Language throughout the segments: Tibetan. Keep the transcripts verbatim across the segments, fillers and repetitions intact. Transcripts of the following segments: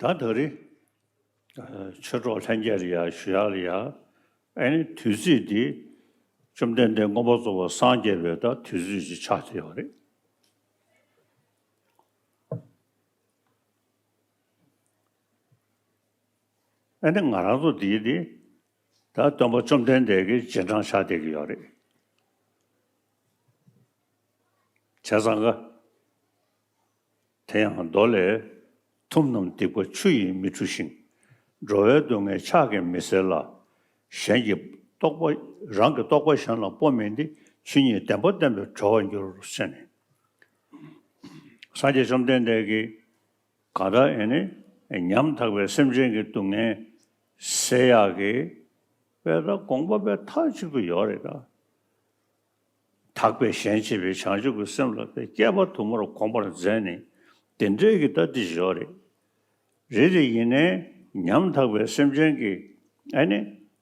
ད་ད་རེས། ཆོས་གྲོགས་ལྷན་རྒྱས་ལ་ཡ་ཞུ་ཡག་ལ་ཡ། ཨ་ནི་དུས་ཚིགས་འདི་བཅོམ་ལྡན་འདས་མངོན་པར་རྫོགས་པར་སངས་རྒྱས་པའི་ད་དུས་ཚིགས་ཅིག་ཆགས་བསྡད་ཡོད་རེད། ཨ་ནི་ང་རང་ཚོ་འདིའི་འདི་ད་སྟོན་པ་བཅོམ་ལྡན་འདས་ཀྱི་རྗེས་འབྲང་ཆགས་བསྡད་ཀྱི་ཡོད་རེད། བྱས་ཙང་ག་དེ་ཡང་མདོ་ལས། ཐུབ་རྣམས་སྡིག་པ་ཆུ་ཡིས་མི་འཁྲུ་ཞིང་། འགྲོ་བའི་སྡུག་བསྔལ་ཕྱག་གིས་མི་སེལ་ལ། གཞན་གྱི་རྟོག་པ། རང་གི་རྟོག་པ་གཞན་ལ་སྤོ་མིན་ཏེ། ཆོས་ཉིད་བདེན་པ་བསྟན་པས་གྲོལ་བར་འགྱུར། ཟེར་ནས། སངས་རྒྱས་བཅོམ་ལྡན་འདས་ཀྱིས་གང་ལྟར་ཨེ་ནི་ཉམ་ཐག་པའི་སེམས་ཅན་གྱི་སྡུག་བསྔལ་སེལ་ཡག་གི་དཔེ་ད་དགོངས་པ་དཔེ་མཐའ་གཅིག་ཏུ་ཡོད་རེད་ད། དག་པས་གཞན་གཅེས་པའི་བྱང་ཆུབ་ཀྱི་སེམས་ལ་བསྐལ་པ་དུ་མར་གོམས་པར་མཛད་ནས་དེ་འདྲའི་གི་ད་འདི་བཞི་ཡོད་རེད། རེད་དེ་ཡིན་ནའི་ཉམ་ཐག་པའི་སེམས་ཅན་གྱི་ཨ་ནི་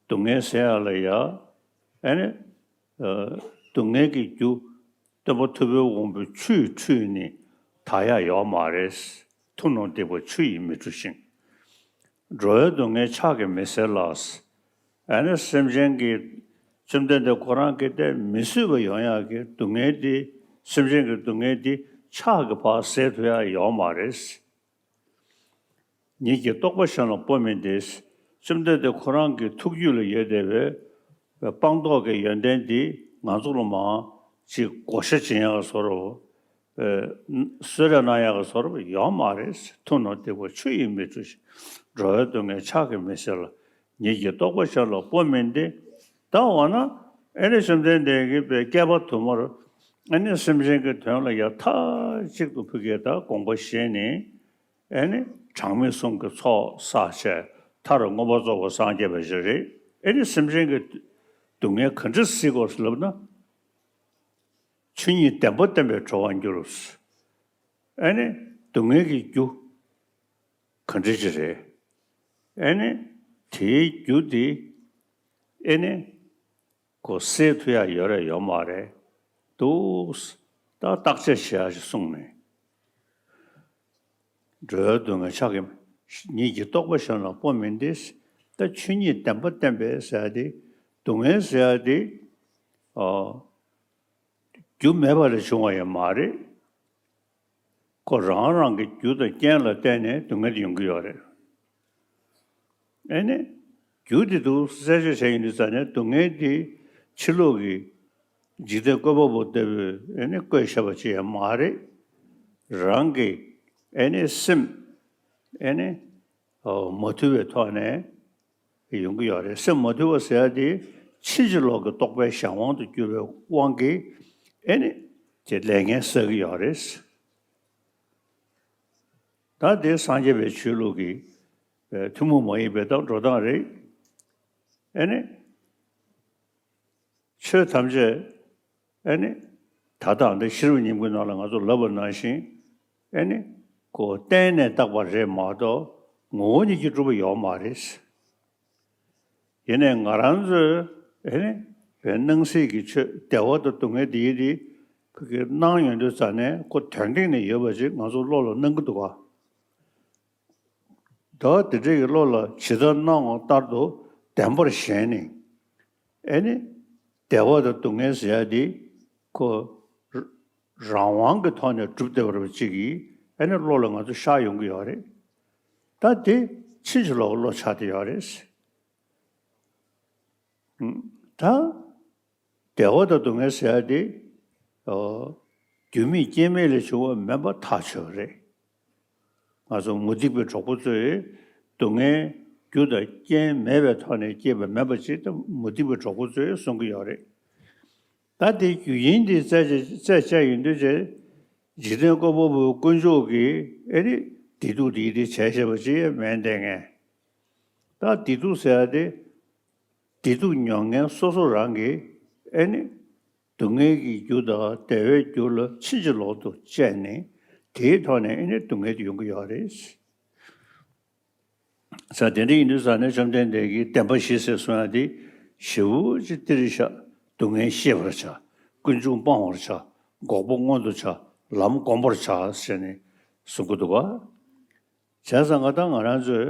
སྡུག་བསྔལ་སེལ་ཡག་ལ་ཡ་ཨ་ནི་སྡུག་བསྔལ་གྱི་རྒྱུ་སྟོན་པ་ཐུབ་པའི་དབང་པོས་ཆུས་འཁྲུད་ནས་དག་ཡག་ཡོད་མ་རེད། ཐུབ་རྣམས་སྡིག་པ་ཆུ་ཡིས་མི་འཁྲུ་ཞིང་། འགྲོ་བའི་སྡུག་བསྔལ་ཕྱག་གིས་མི་སེལ་ལ། ཨ་ནི་སེམས་ཅན་གྱི་བཅོམ་ལྡན་འདས་ཁོ་རང་གིས་དེ་མི་བཟོད་པ་ཡོང་ཡག་གི་སྡུག་བསྔལ་འདི། སེམས་ཅན་གྱི་སྡུག་བསྔལ་འདི་ཕྱག་གིས་ཕར་སེལ་ཐུབ་ཡག་ཡོད་མ་རེད། ཉིད་ཀྱི་རྟོག་པ་གཞན་ལ་སྤོ་མིན་ཏེ། བཅོམ་ལྡན་འདས་ཁོ་རང་གི་ཐུགས་རྒྱུད་ལ་ཡོད་བསྡད་པའི་སྤངས་རྟོགས་ཀྱི་ཡོན་ཏན་འདི་ང་ཚོ་ལ་མར་ཅིག་བགོ་བཤའ་བྱེད་ཡག་བཟོ་འདྲ། ཨེ། གསོལ་རས་གནང་ཡག་གི་བཟོ་འདྲ་ཡོད་མ་རེད། ཐུབ་རྣམས་སྡིག་པ་ཆུ་ཡིས་མི་འཁྲུ་ཞིང་། འགྲོ་བའི་སྡུག་བསྔལ་ཕྱག་གིས་མི་སེལ་ལ། ཉིད་ཀྱི་རྟོག་པ་གཞན་ལ་སྤོ་མིན་ཏེ། ད་འོ་ན་ཨེ་ནི་བཅོམ་ལྡན་འདས་ཀྱིས་བསྐལ་པ་དུ་མར་ཨེ་ནི་སེམས་ཅན་གྱི་དོན་ལ་ཡ་མཐའ་གཅིག་ཏུ་ཕ་གིར་ད་དགོངས་པ་བཞེས་ནས་ཨེ་ནི་གྲངས་མེད་གསུམ་གྱི་ཚོགས་བསགས་བྱས་མཐར་མངོན་པར་རྫོགས་པར་སངས་རྒྱས་པ་ཞིག་རེད། ཨེ་ནི་སེམས་ཅན་གྱི་སྡུག་བསྔལ་ག་འདྲ་སེལ་དགོས་ལབ་ན། ཆོས་ཉིད་བདེན་པ་བསྟན་པས་གྲོལ་བར་འགྱུར། ཨེ་ནི་སྡུག་བསྔལ་གྱི་རྒྱུ་ག་འདྲ་ཅིག་རེད། ཨེ་ནི་དེའི་རྒྱུ་དེ་ཨེ་ནི་ཁོ་སེལ་ཐུབ་ཡག་ཡོད་རེད་ཡོད་མ་རེད་འདུག་ད་བརྟག་དཔྱད་བྱེད་ཡག་ཅིག་གསུངས་ནས། འགྲོ་བའི་སྡུག་བསྔལ་ཕྱག་གིས། ཉིད་ཀྱི་རྟོག་པ་གཞན་ལ་སྤོ་མིན་ཏེ། ད་ཆོས་ཉིད་བདེན་པ་བསྟན་པས་ཟེར་ཡག་དེ། སྡུག་བསྔལ་ཟེར་ཡག་དེ། ཨ། རྒྱུ་མེད་པ་ལས་བྱུང་བ་ཡང་མ་རེད། ཁོ་རང་རང་གི་རྒྱུ་དང་རྐྱེན་ལ་བརྟེན་ནས་སྡུག་བསྔལ་དེ་ཡོང་གི་ཡོད་རེད། ཨེ་ནི། རྒྱུ་དེ་འདུག་གསལ་བཤད་བྱས་ཡོང་དུས་ཙ་ནས་སྡུག་བསྔལ་དེ་ཕྱི་ལོགས་ཀྱི་འཇིག་རྟེན་བཀོད་པ་པོ་ལྟ་བུས་ཨེ་ནི་བཀོད་བཞག་པ་ཅིག་ཡང་མ་རེད། རང་གི་ཨེ་ནི་སེམས་ཨེ་ནི་མ་དུལ་བའི་ཐོག་ནས་ཡོང་གི་ཡོད་རེད། སེམས་མ་དུལ་བ་ཟེར་ཡག་དེ་ཕྱིན་ཅི་ལོག་གི་རྟོག་པའི་གཞན་དབང་དུ་གྱུར་པའི་དབང་གིས་ཨེ་ནི་དེ་ལས་ངན་བསགས་ཀྱི་ཡོད་རེད། ད་དེ་སངས་རྒྱས་པའི་ཆོས་ལུགས་ཀྱི་ཐུན་མོང་མ་ཡིན་པའི་ད་འགྲོ་སྟངས་རེད། ཨེ་ནི། ཆོས་ཐམས་ཅད་ཨེ་ནི། ད་ལྟ་འདི་ཤེས་རབ་སྙིང་པོའི་ནང་ལ་ང་ཚོ་ལབ་པ་ནང་བཞིན་ཨེ་ནི། ཁོ་བརྟེན་ནས་བཏགས་པ་རེད་མ་གཏོགས་ངོ་བོ་ཉིད་ཀྱིས་གྲུབ་པ་ཡོད་མ་རེད། ཡིན་ནའི་ང་རང་ཚོས་ཨེ་ནི། བའི་སྣང་སྲིད་ཀྱི་ཆོས་བདེ་བ་དང་སྡུག་བསྔལ་འདི་ཡི་དེ་ཕ་གིར་སྣང་ཡོང་དུས་ཙ་ནས་ཁོ་དོན་སྟེང་ནས་ཡོད་པ་ཅིག་ང་ཚོ་བློ་ལ་སྣང་གི་འདུག་ག་ད་དེ་འདྲའི་བློ་ལ་ཇི་ལྟར་སྣང་བ་ལྟར་དུ་བདེན་པར་ཞེན་ནས་ཨེ་ནི། བདེ་བ་དང་སྡུག་བསྔལ་ཟེར་ཡ་དེ་ཁོ་རང་དབང་གི་ཐོག་ནས་གྲུབ་བསྡད་པ་ཅིག་གིས་ཨ་ནི་བློ་ལ་ང་ཚོ་ཤར་ཡོང་གི་ཡོད་རེད། ད་དེ་ཕྱིན་ཅི་ལོག་གི་བློ་ཆགས་བསྡད་ཡོད་རེད། ད་བདེ་བ་དང་སྡུག་བསྔལ་ཟེར་ཡ་དེ་ཨོ། རྒྱུ་མེད་རྐྱེན་མེད་ལས་བྱུང་བ་མིན་པ་ཐག་ཆོད་རེད། ང་ཚོ་མུ་སྟེགས་པའི་གྲོགས་པོ་ཚོས་སྡུག་བསྔལ་རྒྱུ་དང་རྐྱེན་མེད་པའི་ཐོག་ནས་སྐྱེས་པ་མིན་པ་ཅིག་ད་མུ་སྟེགས་པའི་གྲོགས་པོ་ཚོས་གསུང་གི་ཡོད་རེད། ད་དེ་རྒྱུ་རྐྱེན་དེ་རྩད་རྩད་བཅད་ཡོང་དུས་ཚེ་འཇིག་རྟེན་བཀོད་པ་པོའི་དཀོན་མཆོག་གིས་ཨེ་ནི་བདེ་སྡུག་དེ་དེ་བྱས་བྱས་པ་ཅིག་མེད་བསྡད་མཁན། ད་བདེ་སྡུག་ཟེར་ཡ་དེ་བདེ་སྡུག་མྱོང་མཁན་སོ་སོ་རང་གིས་ཨེ་ནི་སྡུག་བསྔལ་གྱི་རྒྱུ་དང་བདེ་བའི་རྒྱུ་ལ་ཕྱིན་ཅི་ལོག་ཏུ་དཔྱད་ནས་དེའི་ཐོག་ནས་ཨེ་ནི་སྡུག་བསྔལ་དེ་ཡོང་གི་ཡོད་རེད། ས་དེ་འདྲ་ཡིན་དུས་ས་ནས་བཅོམ་ལྡན་འདས་ཀྱིས་བདེན་པ་བཞི་ཟེར་གསུང་ཡ་དེ་ཞེ་པོ་ཅིག་ཏིལ་ཤ། སྡུག་བསྔལ་ཤེས་པར་བྱ། ཀུན་འབྱུང་སྤང་བར་བྱ། འགོག་པ་མངོན་དུ་བྱ། ལམ་བསྒོམ་པར་བྱ་ཟེར་ནས་གསུང་གི་འདུག་ག་བྱས་ཙང་ང་དང་ང་རང་ཚོས་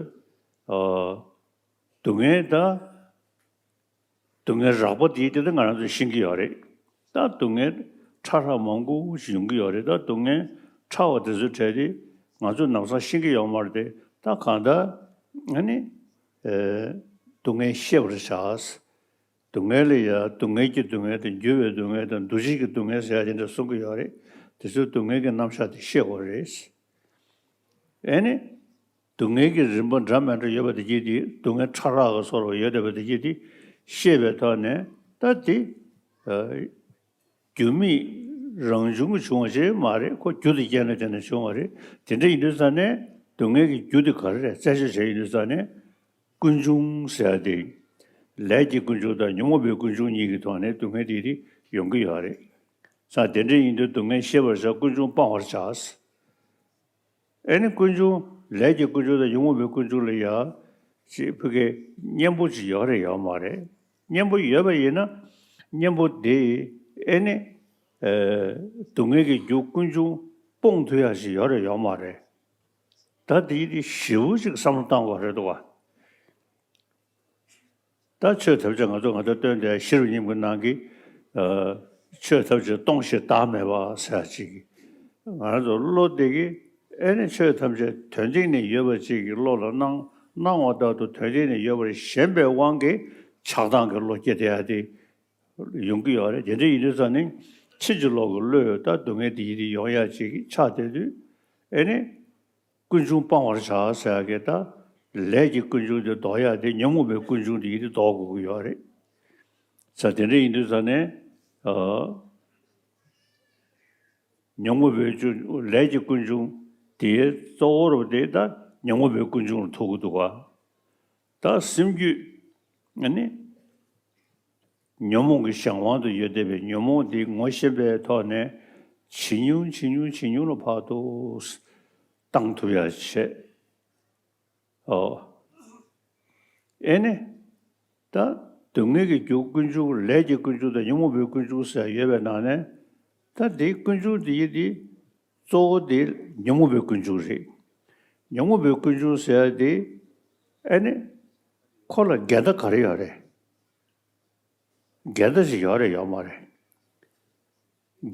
ཨ། སྡུག་བསྔལ་ད། སྡུག་བསྔལ་རགས་པ་དེ་དེ་ད་ང་རང་ཚོས་ཤེས་ཀྱི་ཡོད་རེད། ད་སྡུག་བསྔལ་ཕྲ་རགས་མང་པོ་ཞིག་ཡོང་གི་ཡོད་རེད། ད་སྡུག་བསྔལ་ཕྲ་བ་དེ་ཚོའི་གྲས་དེ་ང་ཚོས་ལམ་སང་ཤེས་ཀྱི་ཡོད་མ་རེད་དེ། ད་གང་ལྟར་ཨ་ནི་ཨེ། སྡུག་བསྔལ་ཤེས་པར་བྱ། སྡུག་བསྔལ་ལ་ཡ་སྡུག་བསྔལ་གྱི་སྡུག་བསྔལ་དང་། འགྱུར་བའི་སྡུག་བསྔལ་དང་། འདུ་བྱེད་ཀྱི་སྡུག་བསྔལ་ཟེར་ཡ་དེ་འདྲ་གསུང་གི་ཡོད་རེད། དེ་ཚོའི་སྡུག་བསྔལ་གྱི་རྣམ་གཞག་དེ་ཤེས་དགོས་རེད། ཨེ་ནི། སྡུག་བསྔལ་གྱི་རིམ་པ་འདྲ་མི་འདྲ་ཡོད་པ་དེ་གྱིས་དེ། སྡུག་བསྔལ་ཕྲ་རགས་ཀྱི་བཟོ་འདྲ་ཡོད་བསྡད་པ་དེ་གྱིས་དེ་ཤེས་པའི་ཐོག་ནས། ད་དེ་ཨ། རྒྱུ་མེད་རང་བྱུང་གི་བྱུང་བ་ཞིག་མ་རེད། ཁོ་རྒྱུ་དེ་རྐྱེན་ལ་བརྟེན་ནས་བྱུང་བ་རེད། དེ་འདྲ་ཡིན་དུས་ཙ་ནས་སྡུག་བསྔལ་གྱི་རྒྱུ་དེ་ག་རེ་རེད་རྩད་གཅོད་བྱས་ཡིན་དུས་ཙ་ནས། ཀུན་འབྱུང་ཟེར་ཡ་དེ། ལས་ཀྱི་ཀུན་འབྱུང་དང་ཉོན་མོངས་པའི་ཀུན་འབྱུང་གཉིས་ཀྱི་ཐོག་ནས་སྡུག་བསྔལ་དེ་དེ་ཡོང་གི་ཡོད་རེད། ས་དེ་འདྲ་ཡིན་དུས་སྡུག་བསྔལ་ཤེས་པར་བྱ། ཀུན་འབྱུང་སྤང་བར་བྱ། ཨེ་ནི་ཀུན་འབྱུང་། ལས་ཀྱི་ཀུན་འབྱུང་དང་ཉོན་མོངས་པའི་ཀུན་འབྱུང་ལ་ཡ། ཅིག་ཕ་གི་གཉེན་པོ་ཅིག་ཡོད་རེད་ཡོད་མ་རེད། གཉེན་པོ་ཡོད་པ་ཡིན་ན། གཉེན་པོ་དེ་ཨེ་ནི། ཨེ། སྡུག་བསྔལ་གྱི་རྒྱུ་ཀུན་འབྱུང་སྤོང་ཐུབ་ཡ་ཞིག་ཡོད་རེད་ཡོད་མ་རེད། ད་དེ་དེ་ཞེ་པོ་ཅིག་བསམ་བློ་བཏང་དགོས་རེད་འདུག་བ། ད་ཆོས་ཐམས་ཅད་ང་ཚོ་ང་ཚོ་སྟོན་དེ་ཤེས་རབ་སྙིང་པོའི་ནང་གི། ཨ། ཆོས་ཐམས་ཅད་སྟོང་ཞིང་བདག་མེད་པ་ཟེར་ཡ་ཅིག་ང་རང་ཚོ་བློ་དེ་གིས་ཨེ་ནི་ཆོས་ཐམས་ཅད་དོན་སྟེང་ནས་ཡོད་པ་ཅིག་གི་བློ་ལ་སྣང་སྣང་བ་ལྟར་དུ་དོན་སྟེང་ནས་ཡོད་པར་ཞེན་པའི་དབང་གིས་ཆགས་སྡང་གི་བློ་སྐྱེ་བསྡད་ཡ་དེ་ཡོང་གི་ཡོད་རེད། དེ་འདྲ་ཡིན་དུས་ཙ་ནི་ཕྱིན་ཅི་ལོག་གི་བློས་ད་སྡུག་བསྔལ་དེ་ཡིད་དེ་ཡོང་ཡ་ཅིག་ཆགས་བསྡད་དུས་ཨེ་ནི། ཀུན་འབྱུང་སྤང་བར་བྱ་ཟེར་ཡ་གི་ད། ལས་ཀྱི་ཀུན་འབྱུང་དེ་ལྡོག་ཡ་དེ་ཉོན་མོངས་པའི་ཀུན་འབྱུང་དེ་ཡིན་དེ་ལྡོག་དགོས་ཀྱི་ཡོད་རེད། ས་དེ་འདྲ་ཡིན་དུས་ཙ་ནས། ཨ། ཉོན་མོངས་པའི་ཀུན། ལས་ཀྱི་ཀུན་འབྱུང་དེ་གཙོ་བོ་རུ་དེ་ད་ཉོན་མོངས་པའི་ཀུན་འབྱུང་རུ་ཐུག་གི་འདུག་ག་ད་སེམས་རྒྱུད་ཨ་ནི། ཉོན་མོངས་ཀྱི་གཞན་དབང་དུ་ཡོད་བསྡད་པའི་ཉོན་མོངས་འདི་ངོ་ཤེས་པའི་ཐོག་ནས་ཇེ་ཉུང་ཇེ་ཉུང་ཇེ་ཉུང་ལ་བར་དུ་བཏང་ཐུབ་ཡ་བྱེད། ཨོ། ཨེ་ནི། ད་སྡུག་བསྔལ་གྱི་རྒྱུ་ཀུན་འབྱུང་། ལས་ཀྱི་ཀུན་འབྱུང་དང་ཉོན་མོངས་པའི་ཀུན་འབྱུང་ཟེར་ཡོད་པའི་ནང་ནས། ད་འདིའི་ཀུན་འབྱུང་འདི་ཡི་འདི་གཙོ་བོ་འདི་ཉོན་མོངས་པའི་ཀུན་འབྱུང་རེད། ཉོན་མོངས་པའི་ཀུན་འབྱུང་ཟེར་ཡ་འདི་ཨེ་ནི། ཁོ་ལ་འགལ་ཟླ་ག་རེ་ཡོད་རེད། འགལ་ཟླ་ཞིག་ཡོད་རེད་ཡོད་མ་རེད།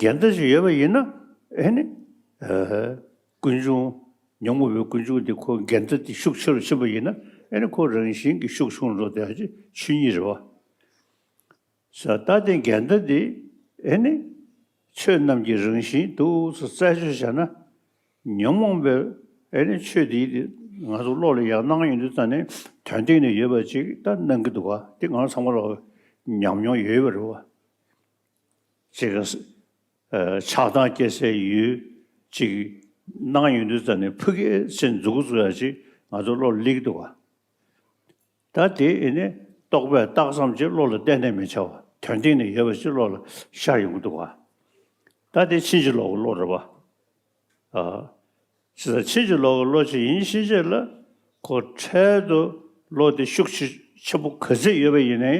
འགལ་ཟླ་ཞིག་ཡོད་པ་ཡིན་ན་ཨེ་ནི། ཨ། ཀུན་འབྱུང་། ཉོན་མོངས་པའི་ཀུན་འབྱུང་དེ་ཁོ་འགལ་ཟླ་དེ་ཤུགས་ཆེ་རུ་ཕྱིན་པ་ཡིན་ན་ཨེ་ནི་ཁོ་རང་བཞིན་གྱིས་ཤུགས་ཆུང་རུ་འགྲོ་བསྡད་ཡ་ཅིག་ཆོས་ཉིད་རེད་བ། ས་ད་དེ་འགལ་ཟླ་དེ་ཨེ་ནི། ཆོས་རྣམས་ཀྱི་རང་བཞིན་འདུག་སེ་རྩད་གཅོད་བྱས་ན། ཉོན་མོངས་པའི་ཨེ་ནི་ཆོས་དེ་ང་ཚོ་བློ་ལ་ཡར་སྣང་ཡོང་དུས་ཙ་ནས་དོན་སྟེང་ནས་ཡོད་པ་ཅིག་ད་སྣང་གི་འདུག་ག་དེ་ང་ཚང་མ་ལ་ཉམས་མྱོང་ཡོད་པ་རེད་བ། ཅིག་ག་ཨ། ཆགས་སྡང་སྐྱེ་སའི་ཡུལ་ཅིག་སྣང་ཡོང་དུས་ཙ་ནས་ཕུགས་ཀྱི་ཚེ་མཛུག་གུ་བཙུགས་ཡ་ཅིག་ང་ཚོ་བློ་སླེབས་ཀྱི་འདུག་ག་ད་དེ་ཨེ་ནི་རྟོག་པས་བཏགས་ཙམ་གྱིས་བློ་ལ་གཏན་ནས་མི་འཆར་བ། དོན་སྟེང་ནས་ཡོད་པ་ཅིག་བློ་ལ་ཤར་ཡོང་གི་འདུག་ག་ད་དེ་ཕྱིན་ཅི་ལོག་གི་བློ་རེད་བ། ཨ། ཅི་ལྟར་ཕྱིན་ཅི་ལོག་གི་བློ་ཅིག་ཡིན་ཕྱིན་ཆད་ལ་ཁོ་འཕྲལ་དུ་བློ་དེ་ཤུགས་ཆེ་ཆེན་པོ་ག་ཚད་ཡོད་པ་ཡིན་ནའི་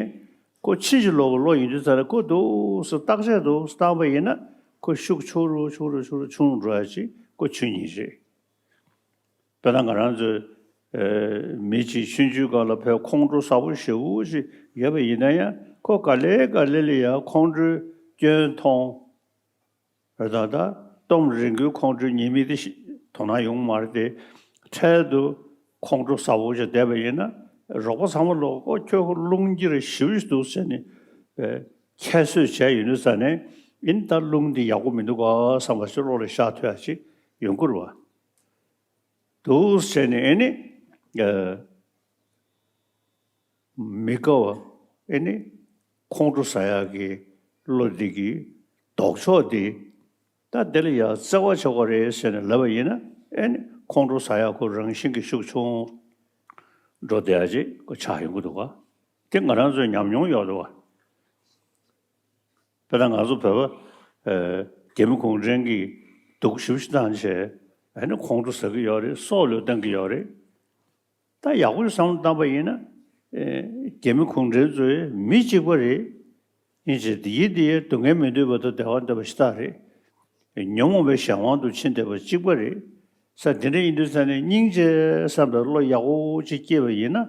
ཁོ་ཕྱིན་ཅི་ལོག་གི་བློ་ཡིན་དུས་ཙ་ན་ཁོ་འདུག་སེ་བརྟག་དཔྱད་འདུག་སེ་བཏང་པ་ཡིན་ན་ཁོ་ཤུགས་ཆུང་རུ་ཆུང་རུ་ཆུང་རུ་ཆུང་རུ་འགྲོ་ཡ་ཅིག་ཁོ་ཆོས་ཉིད་རེད། དཔེར་ན་ང་རང་ཚོའི་ཨེ། མི་གཅིག་ཆུང་ཆུང་སྒང་ལ་ཕར་ཁོང་ཁྲོ་ཟ་བོ་ཞེ་པོ་ཞིག་ཡོད་པ་ཡིན་ན་ཡང་ ཁོ་ག་ལེ་ག་ལེ་ལ་ཡ་ཁོང་ཁྲོའི་སྐྱོན་མཐོང་། རེད་ད་ད་གཏོང་རིང་གི་ཁོང་ཁྲོའི་ཉེས་དམིགས་དེ་ཤི་དོ་སྣང་ཡོང་མ་རེད་དེ། འཕྲལ་དུ་ཁོང་ཁྲོ་ཟ་བོ་ཞིག་བསྡད་པ་ཡིན་ན། རོགས་པ་ཚང་མ་ལོག་གོ་ཁྱོད་ཁོ་རླུང་འཁྱེར་ཞིབ་ཞིག་འདུག་ཟེར་ནས་ཁྱད་གསོད་བྱས་ཡོད་ནུས་ས་ནས་ཡིན། ད་རླུང་འདི་ཡག་པོ་མི་འདུག་ག་བསམ་པ་ཞིག་བློ་ལ་ཤར་ཐུབ་ཡ་ཅིག་ཡོང་གི་རེད་བ། འདུག་ཟེར་ནས་ཨེ་ནི། མི་དགའ་བ། ཨེ་ནི། ཁོང་ཁྲོ་ཟ་ཡག་གི་བློ་འདི་གི་ལྡོག་ཕྱོགས་འདི། ད་འདི་ལ་ཡང་བརྩེ་བ་ཆོག་ག་རེད་ཟེར་ནས་ལབ་པ་ཡིན་ན། ཨེ་ནི་ཁོང་ཁྲོ་ཟ་ཡག་ཁོ་རང་བཞིན་གྱི་ཤུགས་ཆུང་འགྲོ་བསྡད་ཡག་ཅིག་ཁོ་ཆགས་ཡོང་གི་འདུག་ག་དེ་ང་རང་ཚོའི་ཉམས་མྱོང་ཡོད་འདུག་ག་དཔེར་ན་ང་ཚོ་བོད་པ། ཨེ། རྒྱ་མི་གུང་ཁྲན་གྱིས་སྡུག་ཞིབ་ཞིབ་བཏང་བྱས། ཨེ་ནི་ཁོང་ཁྲོ་ཟ་གི་ཡོད་རེད། སྲོག་བློས་བཏང་གི་ཡོད་རེད། ད་ཡག་པོ་ཞིག་བསམ་བློ་བཏང་པ་ཡིན་ན། ཨེ། རྒྱ་མི་གུང་ཁྲན་ཚོའི་མི་གཅིག་པ་རེད། ཡིན་ཅེ་དེ་ཡིན་དེ་ཡིན་སྡུག་བསྔལ་མི་འདོད་པ་དང་བདེ་བ་འདོད་པ་ཞིག་ད་རེད། ཉོན་མོངས་པའི་གཞན་དབང་དུ་ཕྱིན་བསྡད་པ་གཅིག་པ་རེད། ས་དེ་འདྲ་ཡིན་དུས་ས་ནས་སྙིང་རྗེ་བསམ་པའི་བློ་ཡག་པོ་ཅིག་སྐྱེས་པ་ཡིན་ན།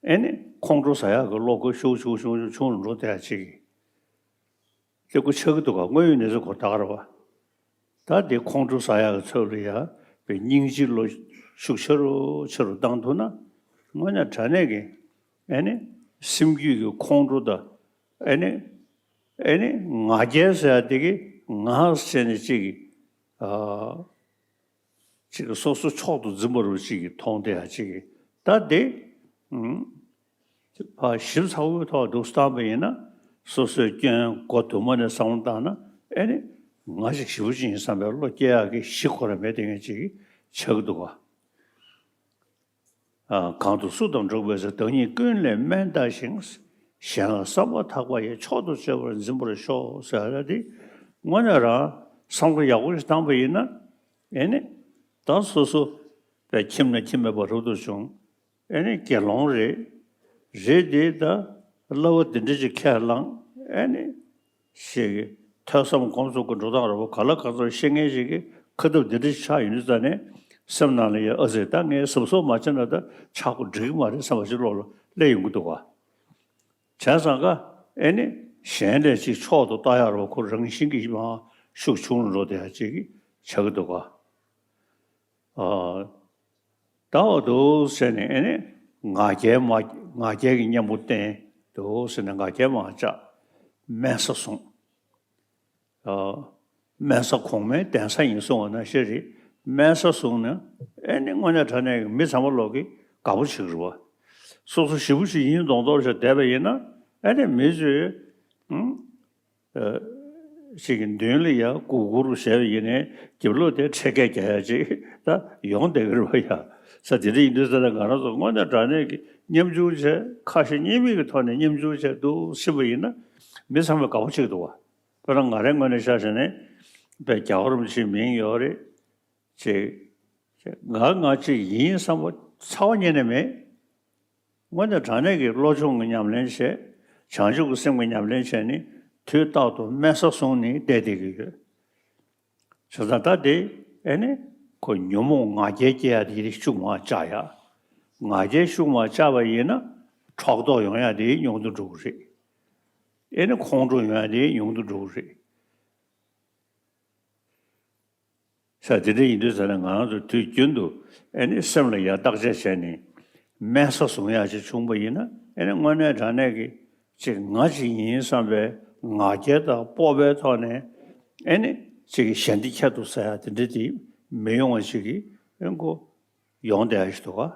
ཨེ་ནི་ཁོང་ཁྲོ་ཟ་ཡག་གི་བློ་ཁོ་ཤུགས་ཆུང་ཆུང་ཆུང་ཆུང་རུ་འགྲོ་བསྡད་ཡག་ཅིག་དེ་ཁོ་ཆགས་ཀྱི་འདུག་ག་དངོས་ཡོད་གནས་ཚུལ་ཁོ་ད་ག་རེད་བ། ད་དེ་ཁོང་ཁྲོ་ཟ་ཡག་གི་ཚོད་ལ་ཡ་བའི་སྙིང་རྗེའི་བློ་ཤུགས་ཆེ་རུ་ཆེ་རུ་བཏང་ཐུབ་ན། དངོས་གནས་དྲང་གནས་ཀྱི་ཨེ་ནི་སེམས་རྒྱུད་ཀྱི་ཁོང་ཁྲོ་དང་། ཨེ་ནི་ཨེ་ནི་ང་རྒྱལ་ཟེར་ཡག་དེ་གི་ང་ཟེར་ནས་ཅིག་གི་ཨ། ཅིག་གི་སོ་སོ་མཆོག་ཏུ་འཛིན་པ་རུ་ཅིག་གི་མཐོང་བསྡད་ཡག་ཅིག་གི་ད་དེ། ཨུམ། ཕར་ཞིབ་ཚགས་པོའི་ཐོག་འདུག་བཏང་པ་ཡིན་ན། སོ་སོའི་སྐྱོན་མགོ་དུ་མ་ནས་བསམ་བློ་བཏང་ན། ཨེ་ནི། ང་ཞིག་ཞེ་པོ་ཅིག་ཡིན་བསམ་པའི་བློ་སྐྱེ་ཡག་གི་གཞི་ཁོ་རང་མེད་དེ་ངས་ཅིག་ཆགས་ཀྱི་འདུག་ག་ཨ། གང་དུ་སུ་དང་འགྲོགས་པའི་ཚེ། བདག་ཉིད་ཀུན་ལས་དམན་བལྟ་ཞིང་། གཞན་ལ་བསམ་པ་ཐག་པ་ཡིས། མཆོག་ཏུ་གཅེས་པར་འཛིན་པར་ཤོག་ཟེར་ཡ་དེ། དངོས་གནས་རང་བསམ་བློ་ཡག་པོ་ཞིག་བཏང་པ་ཡིན་ན། ཨེ་ནི། ད་སོ་སོ་བས་ཁྱིམ་ནས་ཁྱིམ་མེད་པ་རབ་ཏུ་བྱུང་། ཨེ་ནི་དགེ་སློང་རེད། རེད་དེ་ད་བསླབ་པ་འདི་འདྲ་ཅིག་ཁས་བླངས། ཨེ་ནི་ཞེས་ཀྱི་ཐོས་བསམ་སྒོམ་གསུམ་གྱི་འགྲོ་སྟངས་རེད་བ། ག་ལ་ག་ཚོད་ཤེས་མཁན་ཞིག་གི་ཁ་ཐུབ་འདི་འདྲ་ཅིག་ཆགས་ཡོང་དུས་ཙ་ནས་སེམས་ནང་ལ་ཡ་ཨ་ཙི་ད་ངས་གཟབ་གཟབ་མ་བྱས་ན་ད་ཆག་སྒོ་འགྲིག་གི་མ་རེད་བསམ་པ་ཞིག་བློ་ལ་སླེབས་ཡོང་གི་འདུག་ག་བྱས་ཙང་ཀ་ཨེ་ནི་གཞན་ལས་ཅིག་མཆོག་ཏུ་ལྟ་ཡག་རོ་ཁོ་རང་བཞིན་གྱིས་མ་ཤུགས་ཆུང་རུ་འགྲོ་བསྡད་ཡག་ཅིག་ཆགས་ཀྱི་འདུག་ག་ཨ། ད་འོ་འདུག་ཟེར་ནས་ཨེ་ནི་ང་རྒྱལ་མ་ང་རྒྱལ་གྱི་གཉེན་པོ་བསྟེན་འདུག་ཟེར་ནས་ང་རྒྱལ་མ་བཅག་དམན་ས་བཟུང་། ཨ། དམན་ས་གོང་མའི་གདན་ས་ཡིན་གསུང་བ་ནང་བཞིན་རེད། དམན་ས་བཟུང་ནས་ཨེ་ནི་དངོས་གནས་དྲང་གནས་ཀྱི་མི་ཚང་མ་ལོག་གི་དགའ་པོ་བྱེད་ཀྱི་རེད་བ། སོ་སོ་ཞེ་པོ་ཞིག་ཡིན་མདོག་མདོག་བྱས་བསྡད་པ་ཡིན་ན་ཨེ་ནི་མི་ཚོས་ཨང་། ཨ། ཞིག་གི་མདུན་ལ་ཡ་གུ་གུ་རུ་བྱས་པ་ཡིན་ནའི་རྒྱབ་ལོགས་དེ་འཕྲེད་སྐད་རྒྱག་ཡ་ཅིག་ད་ཡོང་བསྡད་ཀྱི་རེད་བ་ཡ། ས་དེ་འདྲ་ཡིན་དུས་ཙ་ན་ང་རང་ཚོ་དངོས་གནས་དྲང་གནས་ཀྱི་མཉམ་ཞུགས་བྱས་ཁ་ཞེ་གཉིས་མེད་ཀྱི་ཐོག་ནས་མཉམ་ཞུགས་བྱས་འདུག་ཕྱིན་པ་ཡིན་ན་མི་ཚང་མས་དགའ་པོ་བྱེད་ཀྱི་འདུག་བ། དཔེར་ན་ང་རའི་ངོས་ནས་ཆ་བཞག་ནས་པའི་རྒྱལ་བ་རིན་པོ་ཆེའི་མིང་ཡོད་རེད། ཅེས། ང་ང་ཅིག་ཡིན་བསམ་པ་ཚ་བ་ཉིད་ནས་མེད། དངོས་གནས་དྲང་གནས་ཀྱི་བློ་སྦྱོང་གི་ཉམས་ལེན་བྱས། བྱང་ཆུབ་ཀྱི་སེམས་ཀྱི་ཉམས་ལེན་བྱས་ནས་དུས་རྟག་ཏུ་དམན་ས་བཟུང་ནས་བསྡད་བསྡད་ཀྱི་ཡོད། བྱས་ཙང་ད་དེ་ཨེ་ནི་ཁོ་ཉོན་མོངས་ང་རྒྱལ་སྐྱེ་ཡ་དེ་ཤུགས་མ་བཅག་ཡ། ང་རྒྱལ་ཤུགས་མ་བཅག་པ་ཡིན་ན་ཕྲག་དོག་ཡོང་ཡ་དེ་ཉུང་དུ་འགྲོ་གི་རེད། ཨེ་ནི་ཁོང་ཁྲོ་ཡོང་ཡ་དེ་ཉུང་དུ་འགྲོ་གི་རེད། ས་དེ་འདྲ་ཡིན་དུས་ཙ་ན་ང་རང་ཚོ་དུས་རྒྱུན་དུ་ཨེ་ནི་སེམས་ལ་ཡར་བརྟག་དཔྱད་བྱས་ནས་དམན་ས་བཟུང་ཡག་ཅིག་བྱུང་པ་ཡིན་ན་ཨེ་ནི་དངོས་གནས་དྲང་གནས་ཀྱི་ཅིག་ང་ཅིག་ཡིན་བསམ་པའི་ང་རྒྱལ་དང་སྤོབས་པའི་ཐོག་ནས་ཨེ་ནི་ཅིག་གཞན་སྡིག་ཁྱད་དུ་བསད་ཡག་དེ་འདྲ་དེ་མི་ཡོང་བ་ཞིག་གི་ཨེ་ནི་ཁོ་ཡོང་བསྡད་ཡག་ཞིག་འདུག་ག་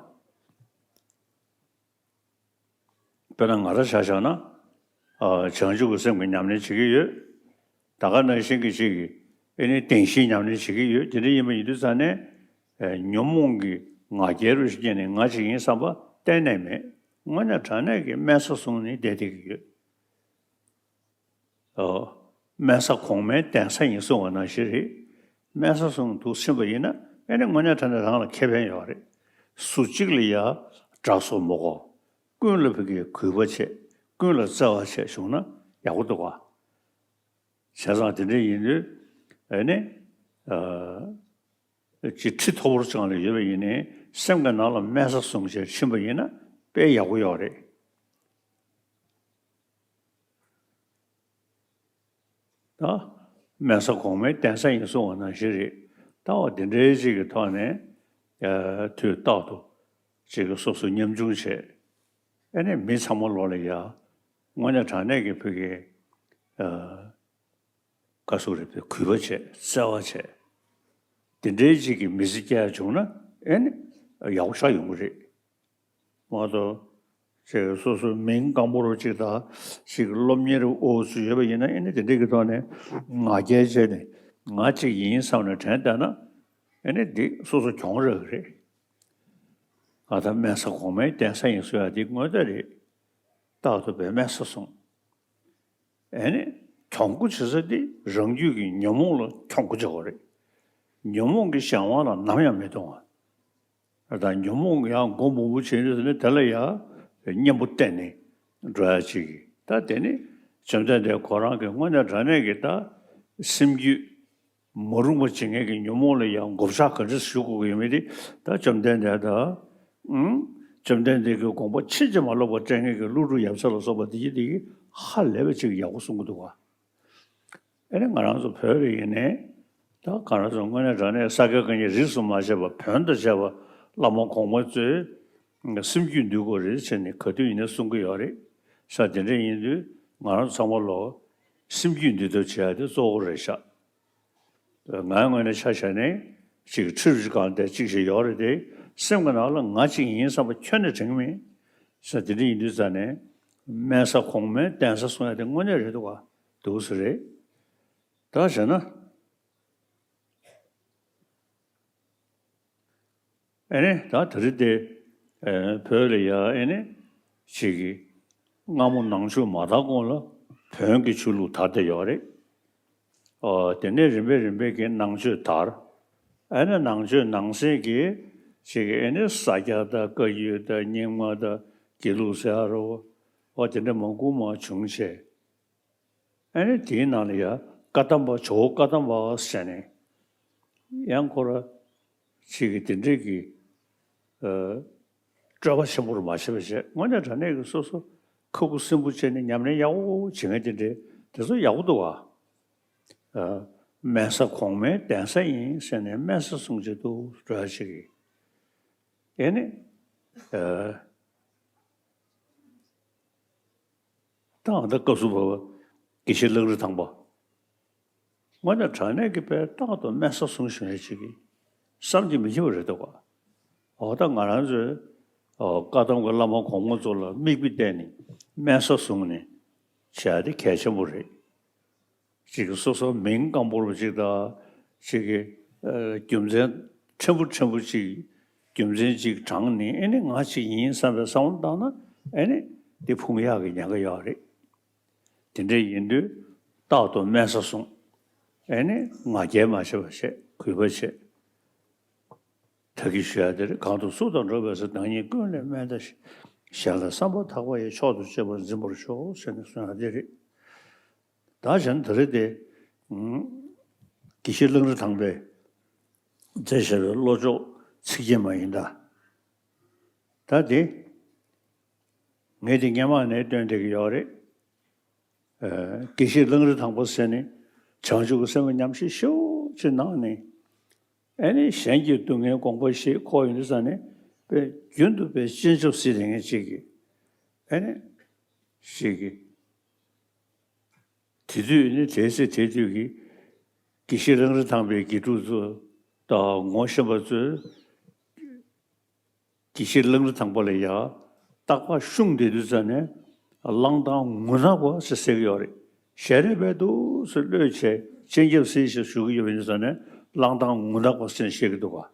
དཔེར་ན་ང་རང་ཆ་བཞག་ན། ཨ། བྱང་ཆུབ་ཀྱི་སེམས་ཀྱི་ཉམས་ལེན་བྱེད་ཀྱི་ཡོད། ད་ག་ནང་བཞིན་གྱི་ཅིག་གིས་ཨེ་ནི་བདེན་བཞིའི་ཉམས་ལེན་བྱེད་ཀྱི་ཡོད། དེ་འདྲ་ཡིན་པ་ཡིན་དུས་ཙང་ནས། ཨེ། ཉོན་མོངས་ཀྱི་ང་རྒྱལ་རུ་སྐྱེས་ནས་ང་ཅིག་ཡིན་བསམ་པ་གཏན་ནས་མེད། དངོས་གནས་དྲང་གནས་ཀྱི་དམན་ས་བཟུང་ནས་བསྡད་བསྡད་ཀྱི་ཡོད། ཨོ། དམན་ས་གོང་མའི་གདན་ས་ཡིན་གསུང་བ་ནང་བཞིན་རེད། དམན་ས་བཟུང་འདུག་ཕྱིན་པ་ཡིན་ན་ཨེ་ནི་དངོས་གནས་དྲང་གནས་རང་ལ་ཁེ་ཕན་ཡོད་རེད། སུ་གཅིག་ལ་ཡ་དགྲ་བཟོ་མི་དགོས། ཀུན་ལ་ཕ་གིའི་གུས་པ་བྱེད། ཀུན་ལ་བརྩེ་བ་བྱེད་བྱུང་ན་ཡག་པོ་འདུག་ག་བྱས་ཙང་དེ་འདྲ་ཡིན་དུས་ཨེ་ནི། ཨ། ཅིག་ཁྲི་མཐོ་པོར་བཅངས་ནས་ཡོད་པ་ཡིན་ནའི་སེམས་ཀྱི་ནང་ལ་དམན་ས་བཟུང་བྱས་ཕྱིན་པ་ཡིན་ན་དཔེ་ཡག་པོ་ཡོད་རེད། ད་དམན་ས་གོང་མའི་བརྟན་ས་ཡིན་གསུང་བ་ནང་བཞིན་རེད། ལྟ་བ་འདི་འདྲའི་ཅིག་གི་ཐོག་ནས་ཨ་དུས་རྟག་ཏུ་ཅིག་གི་སོ་སོ་ཉམ་ཆུང་བྱས། ཨ་ནི་མི་ཚང་མ་ལོག་ལ་ཡ་དངོས་གནས་དྲང་གནས་ཀྱི་བོད་ཀྱི་ཨ་བཀའ་ཟུར་རེད་པས་གུས་པ་བྱས་བརྩེ་བ་བྱས། འདི་འདྲའི་ཅིག་གི་མི་ཚེ་སྐྱེལ་བྱུང་ན་ཨེ་ནི་ཡག་པོ་ཞེ་དྲག་ཡོང་གི་རེད། མ་གཏོགས་ཅིག་སོ་སོའི་མིང་སྐམ་པོ་རུ་ཅིག་དང་ཅིག་སློབ་གཉེར་འོག་ཚུད་ཡོད་པ་ཡིན་ན་ཨེ་ནི་དེ་འདྲའི་གི་ཐོག་ནས་ང་རྒྱལ་བྱས་ནས་ང་གཅིག་ཡིན་བསམ་ནས་དྲན་བསྡད་ན་ཨེ་ནི་འདི་སོ་སོ་གྱོང་རག་གི་རེད། ང་ད་དམན་ས་གོང་མའི་བརྟན་ས་ཡིན་གསུང་ཡ་འདི་དངོས་གནས་རེད། རྟག་ཏུ་བས་དམན་ས་གསུངས། ཨེ་ནི་གྱོང་པོ་བྱེད་ས་དེ་རང་རྒྱུད་ཀྱི་ཉོན་མོངས་ལ་གྱོང་པོ་བྱེད་དགོས་རེད། ཉོན་མོངས་ཀྱི་གཞན་དབང་ལ་ནམ་ཡང་མི་གཏོང་བ། ད་ཉོན་མོངས་ཡང་མགོ་མང་པོ་བྱེད་དུས་ནི་དེ་ལ་ཡང་གཉེན་པོ་བསྟེན་ནས་འགྲོ་ཡ་ཅིག་གིས་ད་དེ་ནི་བཅོམ་ལྡན་འདས་ཁོ་རང་གི་དངོས་གནས་དྲང་གནས་ཀྱི་ད་སེམས་རྒྱུད་མ་རུངས་པ་བྱེད་མཁན་གྱི་ཉོན་མོངས་ལ་ཡང་བགོ་བཤའ་ག་འདྲ་ཞུ་དགོས་ཀྱི་ཡོད་མེད་དེ་ད་བཅོམ་ལྡན་འདས་ད་ཨང་བཅོམ་ལྡན་འདས་ཀྱི་དགོངས་པ་ཕྱིན་ཅི་མ་ལོག་པར་སྤྲད་མཁན་གྱི་ཀླུ་སྒྲུབ་ཡབ་སྲས་ལ་སོགས་པ་དེ་གྱིས་དེ་གིས་ཧ་ལས་པ་ཅིག་ཡག་པོ་གསུང་གི་འདུག་བ། ཨེ་ནི་ང་རང་ཚོ་བོད་ལ་ཡིན་ནའི་ད་ག་རང་ཚོ་དངོས་གནས་དྲང་གནས་ས་དགེ་བཀའ་རྙིང་རིས་སུ་མ་ཆད་པ་བོན་དང་བཅས་པ་བླ་མ་གོང་མ་ཚོས་སེམས་རྒྱུད་འདུལ་དགོས་རེད་ཟེར་ནས་ག་དུས་ཡིན་ནའི་གསུང་གི་ཡོད་རེད། ས་དེ་འདྲ་ཡིན་དུས་ང་རང་ཚང་མ་ལོ་སེམས་རྒྱུད་འདུལ་ཐབས་བྱེད་ཡ་དེ་གཙོ་བོ་རེད་ཤག་ང་ངོས་ནས་ཆ་བཞག་ནས་ཅིག་ཁྲི་རུ་གང་དེ་ཅིག་ཞིག་ཡོད་རེད་དེ་སེམས་ཀྱི་ནང་ལ་ང་ཅིག་ཡིན་བསམ་པ་ཁྱོན་ནས་དྲན་གི་མེད། ས་དེ་འདྲ་ཡིན་དུས་ཙང་ནས་དམན་ས་གོང་མའི་བརྟན་ས་གསུང་ཡ་དེ་དངོས་གནས་རེད་འདུག་ག་འདུག་སེ་རེད། ད་བྱས་ན། ཨེ་ནི་ད་དེ་རིང་དེ་ཨེ་བོད་ལ་ཡ་ཨེ་ནི་ཅིག་གི་སྔ་མོ་ནང་ཆོས་མ་དར་གོང་ལ་བོན་གྱི་ཆོས་ལུགས་དར་བསྡད་ཡོད་རེད། ཨོ་དེ་ནས་རིམ་པས་རིམ་པས་ཀྱི་ནང་ཆོས་དར། ཨེ་ནི་ནང་ཆོས་ནང་གསེས་ཀྱི་ཅིག་གི་ཨེ་ནི་ས་སྐྱ་དང་བཀའ་བརྒྱུད་དང་རྙིང་མ་དང་དགེ་ལུགས་ཟེར་ཡ་རོ། ཨོ་དེ་འདྲ་མང་པོ་མང་བྱུང་བྱས། ཨ་ནི་དེའི་ནང་ལ་ཡང་བཀའ་གདམས་པ་ཇོ་བོ་བཀའ་གདམས་པ་ཟེར་ནས་ཡང་ཁོ་ར་ཅིག་གི་དེ་འདྲས་ཀྱི་ཨ་སྤྲོས་པ་ཆེན་པོ་རུ་མ་བྱེད་པ་བྱས་དངོས་གནས་དྲང་གནས་ཀྱི་སོ་སོ་ཁ་ཁུ་སིམ་པོ་བྱས་ནས་ཉམས་ལེན་ཡག་པོ་བྱེད་མཁན་དེ་འདྲས་དེ་ཚོ་ཡག་པོ་འདུག་བ། ཨ་དམན་ས་གོང་མའི་བརྟན་ས་ཡིན་ཟེར་ནས་དམན་ས་གསུང་བྱེད་དུ་འགྲོ་ཡ་ཅིག་གི་ཨེ་ནི་ཨ། ད་ཨ་ད་སྐབས་སུ་བབ་པ་དགེ་བཤེས་གླང་རི་ཐང་པ། དངོས་གནས་དྲང་གནས་ཀྱི་དཔེ་རྟག་ཏུ་དམན་ས་གསུང་བཞིན་རེ་ཅིག་གིས་བསམ་གྱིས་མི་ཁྱབ་པ་རེད་འདུག་ག་འོ་ད་ང་རང་ཚོའི་ཨོ་བཀའ་གདམས་ཀྱི་བླ་མ་གོང་མ་ཚོ་ལ་མིག་དཔེ་བལྟས་ནས་དམན་ས་བཟུང་ནས་བྱས་ཏེ་གལ་ཆེན་པོ་རེད། ཅིག་གིས་སོ་སོ་མིང་སྐམ་པོ་རུ་ཅིག་དང་ཅིག་གིས་ཨ་རྒྱུ་མཚན་ཕྲན་བུ་ཕྲན་བུ་ཅིག་རྒྱུ་མཚན་ཅིག་དྲངས་ནས་ཨེ་ནི་ང་ཅིག་ཡིན་བསམ་པའི་བསམ་བློ་བཏང་ན་ཨེ་ནི་འདི་ཕུང་ཡག་གི་ཉེན་ཁ་ཡོད་རེད། དེ་འདྲ་ཡིན་དུས་རྟག་ཏུ་དམན་ས་བཟུང་། ཨེ་ནི་ང་རྒྱལ་མ་བྱེད་པ་བྱེད་གུས་པ་བྱེད། ད་གིན་ཞུ་ཡ་དེ་རེད། གང་དུ་སུ་དང་འགྲོགས་པའི་ཚེ་བདག་ཉིད་ཀུན་ལས་དམན་ལྟ་ཞིང་། གཞན་ལ་བསམ་པ་དག་པ་ཡི་མཆོག་ཏུ་གཅེས་པར་འཛིན་པར་ཤོག་ཟེར་ནས་གསུང་ཡ་དེ་རེད། ད་གཞན་དེ་རེད་དེ། ཨུམ། དགེ་བཤེས་གླང་རི་ཐང་པས་མཛད་བཞག་པའི་བློ་ལྕོག་ཚིག་བརྒྱད་མ་ཡིན་ད། ད་དེ། ངས་དེ་སྔོན་མ་ནས་སྟོན་བསྡད་ཀྱི་ཡོད་རེད། ཨ་དགེ་བཤེས་གླང་རི་ཐང་པ་ཟེར་ནས་བྱང་ཆུབ་ཀྱི་སེམས་ལ་ཉམས་ཞིབ་ཤུགས་ཆེ་གནང་ནས། ཨ་ནི་གཞན་གྱི་སྡུག་བསྔལ་དགོངས་པ་བཞེས་ཁོག་ཡོད་དུས་ཙང་ནས་དཔེ་རྒྱུན་དུ་དཔེ་སྤྱན་ཆབ་གཟིགས་ལས་མཁན་ཅིག་གིས་ཨ་ནི་ཞིག་གིས། དེ་དུས་ནི་དེའི་ཚེ་དེ་དུས་ཀྱི་དགེ་བཤེས་གླང་རི་ཐང་པའི་དགེ་ཕྲུག་ཚོ་དང་ངོ་ཤེས་པ་ཚོས་དགེ་བཤེས་གླང་རི་ཐང་པ་ལ་ཡ་རྟག་པར་བཤུམས་བསྡད་དུས་ཙང་ནས་གླང་ཐང་ངུ་ནག་པ་ཟེར་ཟེར་གྱི་ཡོད་རེད། ཞལ་རས་དཔེ་འདུག་སེ་གློད་བྱས་སྤྱན་ཆབ་གཟིགས་ཤིག་ཞུ་གི་ཡོད་པ་ཡིན་ཙང་ནས་གླང་ཐང་ངུ་ནག་པ་ཟེར་བཤད་ཀྱི་འདུག་ག་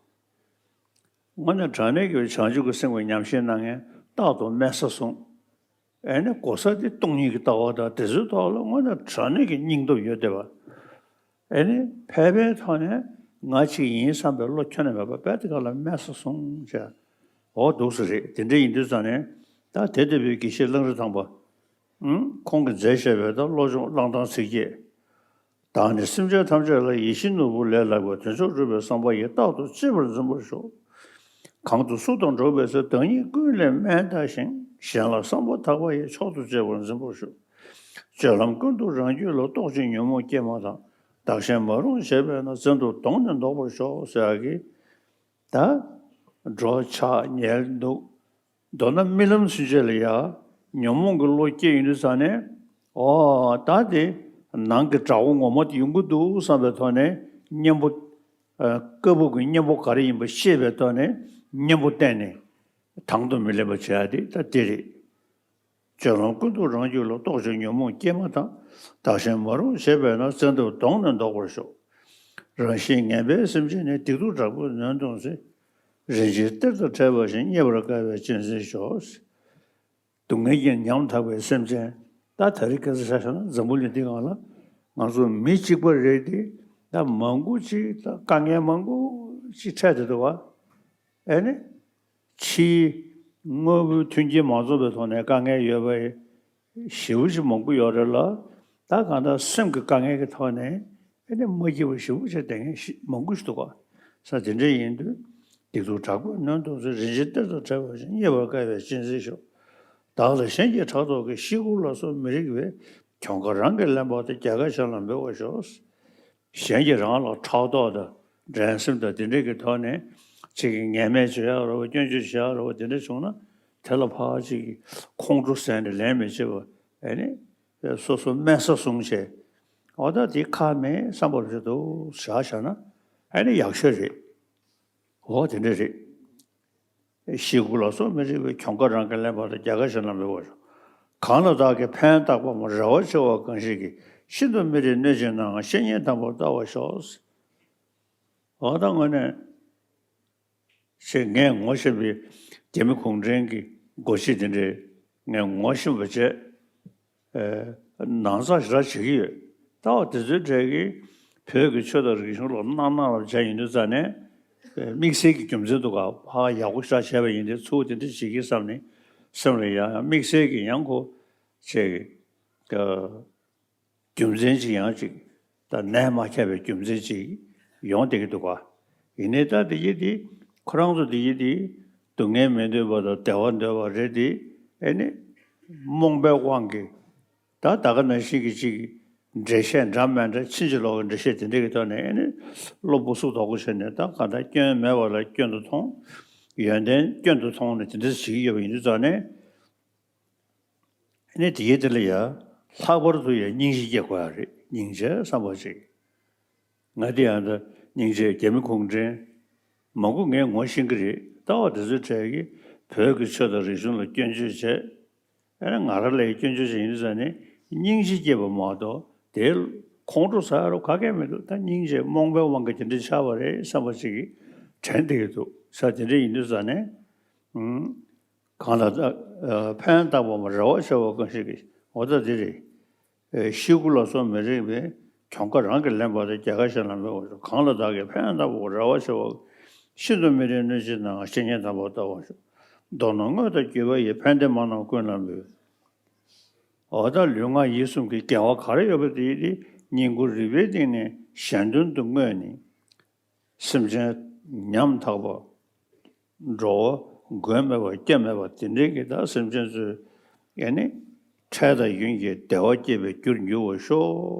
དངོས་གནས་དྲང་གནས་ཀྱི་བྱང་ཆུབ་ཀྱི་སེམས་ཀྱི་ཉམས་བཞེས་གནང་མཁན་རྟག་ཏུ་དམན་ས་བཟུང་། ཨེ་ནི་གོ་ས་དེ་སྟོང་ཉིད་ཀྱི་ལྟ་བ་དང་དེ་ཚོའི་ཐོག་ལ་དངོས་གནས་དྲང་གནས་ཀྱི་སྙིང་སྟོབས་ཡོད་བསྡད་པ། ཨེ་ནི་ཕལ་པའི་ཐོག་ནས་ང་གཅིག་ཡིན་བསམ་པའི་བློ་ཁྱོན་ནས་མེད་པ་དཔེ་དེ་ག་ལ་དམན་ས་སོང་བྱས། འོ་འདུག་སེ་རེད། དེ་འདྲ་ཡིན་དུས་ཙང་ནས་ད་དེ་ལྟ་བུའི་དགེ་བཤེས་གླང་རི་ཐང་པ། ཨུམ། ཁོང་གིས་མཛད་བཞག་པའི་ད་བློ་སྦྱོང་གླང་ཐང་ཚིག་བརྒྱད། བདག་ནི་སེམས་ཅན་ཐམས་ཅད་ལ་ཡིད་བཞིན་ནོར་བུ་ལས་ལྷག་པའི་དོན་མཆོག་སྒྲུབ་པའི་བསམ་པ་ཡིས་རྟག་ཏུ་གཅེས་པར་འཛིན་པར་ཤོག་གང་དུ་སུ་དང་འགྲོགས་པའི་ཚེ། བདག་ཉིད་ཀུན་ལས་དམན་ལྟ་ཞིང་། གཞན་ལ་བསམ་པ་དག་པ་ཡི་མཆོག་ཏུ་གཅེས་པར་འཛིན་པར་ཤོག་སྤྱོད་ལམ་ཀུན་ཏུ་རང་རྒྱུད་ལ། རྟོག་ཅིང་ཉོན་མོངས་སྐྱེས་མ་ཐག་བདག་གཞན་མ་རུངས་བྱས་པས་ན། བཙན་དུག་གདོང་ནས་བཟློག་པར་ཤོག་ཟེར་ཡག་གི། ད་འགྲོ་ཆགས་ཉལ་འདུག་མདོར་ན་རྨི་ལམ་ཚུན་ཆད་ལ་ཡ་ཉོན་མོངས་ཀྱི་བློ་སྐྱེས་ཡོང་དུས་ཙ་ནས། ཨོ་ད་དེ་ནང་གི་དགྲ་བོ་ངོ་མ་དེ་ཡོང་གི་འདུག་བསམ་པའི་ཐོག་ནས་གཉེན་པོ། ཨ་བཀའ་བབས་ཀྱི་གཉེན་པོ་ག་རེ་ཡིན་པ་ཤེས་པའི་ཐོག་ནས་གཉེན་པོ་བསྟེན་ནས་དང་དུ་མི་ལེན་པ་བྱེད་ཡ་དེ་ད་དེ་རེད། སྤྱོད་ལམ་ཀུན་ཏུ་རང་རྒྱུད་ལ། རྟོག་ཅིང་ཉོན་མོངས་སྐྱེས་མ་ཐག་བདག་གཞན་མ་རུངས་བྱས་པས་ན། བཙན་དུག་གདོང་ནས་བཟློག་པར་ཤོག་རང་བཞིན་ངན་པའི་སེམས་ཅན་ནི། སྡིག་སྡུག་དྲག་པོས་ནོན་མཐོང་ཚེ། རིན་ཆེན་གཏེར་དང་ཕྲད་པ་བཞིན། རྙེད་པར་དཀའ་བས་གཅེས་འཛིན་ཤོག་སྡུག་བསྔལ་གྱིས་ཉམ་ཐག་པའི་སེམས་ཅན། ད་ད་རེས་སྐད་ཆ་ཆ་བཞག་ན་འཛམ་བུ་གླིང་འདི་སྒང་ལ་ང་ཚོ་མི་གཅིག་པ་རེད་དེ། ད་མང་པོ་ཅིག་ད་དཀའ་ངལ་མང་པོ་ཅིག་འཕྲད་བསྡད་འདུག་བ། ཨེ་ནི། ཕྱིའི་དངོས་པོའི་མཐུན་རྐྱེན་མ་ཚང་བའི་ཐོག་ནས་དཀའ་ངལ་ཡོད་པ་ཞེ་པོ་ཅིག་མང་པོ་ཡོད་རེད་ལ། ད་གང་ལྟར་སེམས་ཀྱི་དཀའ་ངལ་གྱི་ཐོག་ནས་ཨེ་ནི་མ་སྐྱིད་པ་ཞེ་པོ་ཅིག་བསྡད་མཁན་ཞིག་མང་པོ་ཞིག་འདུག་ག་ས་དེ་འདྲ་ཡིན་དུས། སྡིག་སྡུག་དྲག་པོས་ནོན་མཐོང་ཚེ། རིན་ཆེན་གཏེར་དང་ཕྲད་པ་བཞིན། རྙེད་པར་དཀའ་བས་གཅེས་འཛིན་ཤོག་བདག་ལ་གཞན་གྱིས་ཕྲག་དོག་གིས། ཤི་ཁུག་ལ་སོགས་མི་རིགས་པའི། གྱོང་ཁ་རང་གིས་ལེན་པ་དང་། རྒྱལ་ཁ་གཞན་ལ་འབུལ་བར་ཤོག་གཞན་གྱིས་རང་ལ་ཕྲག་དོག་དང་འགྲན་སེམས་དང་དེ་འདྲས་ཀྱི་ཐོག་ནས་ཅིག་གི་ངན་སྨད་བྱེད་ཡག་རེད་བ། སྐྱོན་བརྗོད་བྱེད་ཡག་རེད་བ། དེ་འདྲ་བྱུང་ན་དེ་ལ་ཕར་ཅིག་གི་ཁོང་ཁྲོ་ཟ་ནས་ལན་མི་བྱེད་པ། ཨེ་ནི་སོ་སོ་དམན་ས་བཟུང་བྱས། འོ་ད་དེ་ཁག་མེད་བསམ་པ་རེད་འདུག་བཞག་བཞག་ན་ཨེ་ནི་ཡག་ཤོས་རེད། འོ་དེ་འདྲ་རེད། ཤི་ཁུག་ལ་སོགས་མི་རིགས་པའི། གྱོང་ཁ་རང་གིས་ལེན་པ་དང་། རྒྱལ་ཁ་གཞན་ལ་འབུལ་བར་ཤོག་གང་ལ་བདག་གིས་ཕན་བཏགས་པ་སྨོ། རེ་བ་ཆེ་བ་གང་ཞིག་གིས། ཤིན་ཏུ་མི་རིགས་གནོད་བྱེད་ནའང་། བཤེས་གཉེན་དམ་པར་བལྟ་བར་ཤོག་འོ་ད་དངོས་གནས་ཞེས་ངས་ངོ་ཤེས་པའི་རྒྱ་མི་གུང་ཁྲན་གྱི་འགོ་ཁྲིད་དེ་འདྲས་ངས་ངོ་ཤེས་པ་བྱས། ཨེ་ནང་ཚགས་ཞེ་དྲག་བྱེད་ཀྱི་ཡོད། ད་བ་དེ་ཚོའི་གྲས་ཀྱིས་བོད་ཀྱི་ཆོས་དང་རིག་གཞུང་ལ་སྣང་སྣང་ལ་བྱས་ཡིན་དུས་ཙ་ནས། ཨེ་དམིགས་བསལ་གྱི་རྒྱུ་མཚན་འདུག་ག་ཧ་ཡག་པོ་ཞེ་དྲག་བྱས་པ་ཡིན་དུས། ཚུར་དེ་འདྲ་བྱེད་ཀྱི་བསམ་ནས་སེམས་ལ་ཡང་ཡང་དམིགས་བསལ་གྱི་ཡང་ཁོ་བྱས་ཀྱི། རྒྱུ་མཚན་ཅིག་ཡང་ཅིག་ད་ནད་མ་ཁྱབ་པའི་རྒྱུ་མཚན་ཅིག་ཡོང་བསྡད་ཀྱི་འདུག་ག་ཡིན་ནའི་ད་དེ་ཡིན་དེ་ཁོ་རང་ཚོ་དེ་ཡིན་དེ་སྡུག་བསྔལ་མི་འདོད་པ་དང་བདེ་བ་འདོད་པ་རེད་དེ། ཨེ་ནི་རྨོངས་པའི་དབང་གིས་ད་ད་ག་ནང་བཞིན་གྱི་ཅིག་འགྲེལ་བཤད་འདྲ་མི་འདྲ་ཕྱིན་ཅི་ལོག་གི་འགྲེལ་བཤད་དེ་འདྲ་གི་ཐོག་ནས། ཨེ་ནི་བློ་སྦུག་སུག་དོག་པོ་བྱས་ནས་ད་གང་ལྟར་སྐྱོན་མེད་པ་ལ་སྐྱོན་དུ་མཐོང་། ཡོན་ཏན་སྐྱོན་དུ་མཐོང་ནས་དེ་འདྲ་བྱེད་ཀྱི་ཡོད་པ་ཡིན་དུས་ཙང་ནས། ནི་དེའི་དེ་ལ་ཡ་ལྷག་པར་དུ་ཡ་སྙིང་རྗེ་སྐྱེ་དགོས་ཡ་རེད། སྙིང་རྗེ་བསམ་པ་ཅིག་ང་དེ་ཡང་ད་སྙིང་རྗེ་རྒྱ་མི་གུང་ཁྲན་མང་པོ་ངས་ངོ་ཤེས་ཀྱི་རེད། ལྟ་བ་དེ་ཚོའི་གྲས་ཀྱིས་བོད་ཀྱི་ཆོས་དང་རིག་གཞུང་ལ་སྐྱོན་བརྗོད་བྱས། ཨེ་ན་ང་རང་ལ་ཡ་སྐྱོན་བརྗོད་བྱས་ཡིན་དུས་ཙང་ནས་སྙིང་རྗེ་སྐྱེས་པ་མ་གཏོགས་དེ་ཁོང་ཁྲོ་ཟ་རོ་ག་གེ་མི་འདུག་ད་སྙིང་རྗེ་རྨོངས་པའི་དབང་གིས་དེ་འདྲ་ཆགས་པ་རེད་བསམ་པ་ཅིག་གིས་དྲན་བསྡད་ཀྱི་འདུག་ས་དེ་འདྲ་ཡིན་དུས་ཙང་ནས། ཨུམ། གང་ལ་བདག་ཨ་ཕན་བཏགས་པ་སྨོ། རེ་བ་ཆེ་བ་གང་ཞིག་གིས། འོ་ད་འདི་རེད། ཨེ་ཤི་ཁུག་ལ་སོགས་མི་རིགས་པའི། གྱོང་ཁ་རང་གིས་ལེན་པ་དང་། རྒྱལ་ཁ་གཞན་ལ་འབུལ་བར་ཤོག་གང་ལ་བདག་གིས་ཕན་བཏགས་པ་སྨོ། རེ་བ་ཆེ་བ་ཤིན་ཏུ་མི་རིགས་གནོད་བྱེད་ནའང་། བཤེས་གཉེན་དམ་པར་བལྟ་བར་ཤོག་མདོར་ན་དངོས་དང་བརྒྱུད་པ་ཡི། ཕན་བདེ་མ་རྣམས་ཀུན་ལ་འབུལ། འོ་ད་ལུས་ངག་ཡིད་གསུམ་གྱི་དགེ་བ་ག་རེ་ཡོད་པ་དེ་ཡི་དེ་བསྙེན་བཀུར་རིག་པའི་སྟེང་ནས་གཞན་དོན་དུ་བསྔོས་ནས། སེམས་ཅན་ཉམ་ཐག་པ། འགྲོ་བ་མགོན་མེད་པ་སྐྱབས་མེད་པ་དེ་འདྲའི་གི་ད་སེམས་ཅན་ཚོའི་ཨེ་ནི་འཕྲལ་དང་ཡུན་གྱི་བདེ་བ་སྐྱེད་པའི་རྒྱུར་འགྱུར་བར་ཤོག་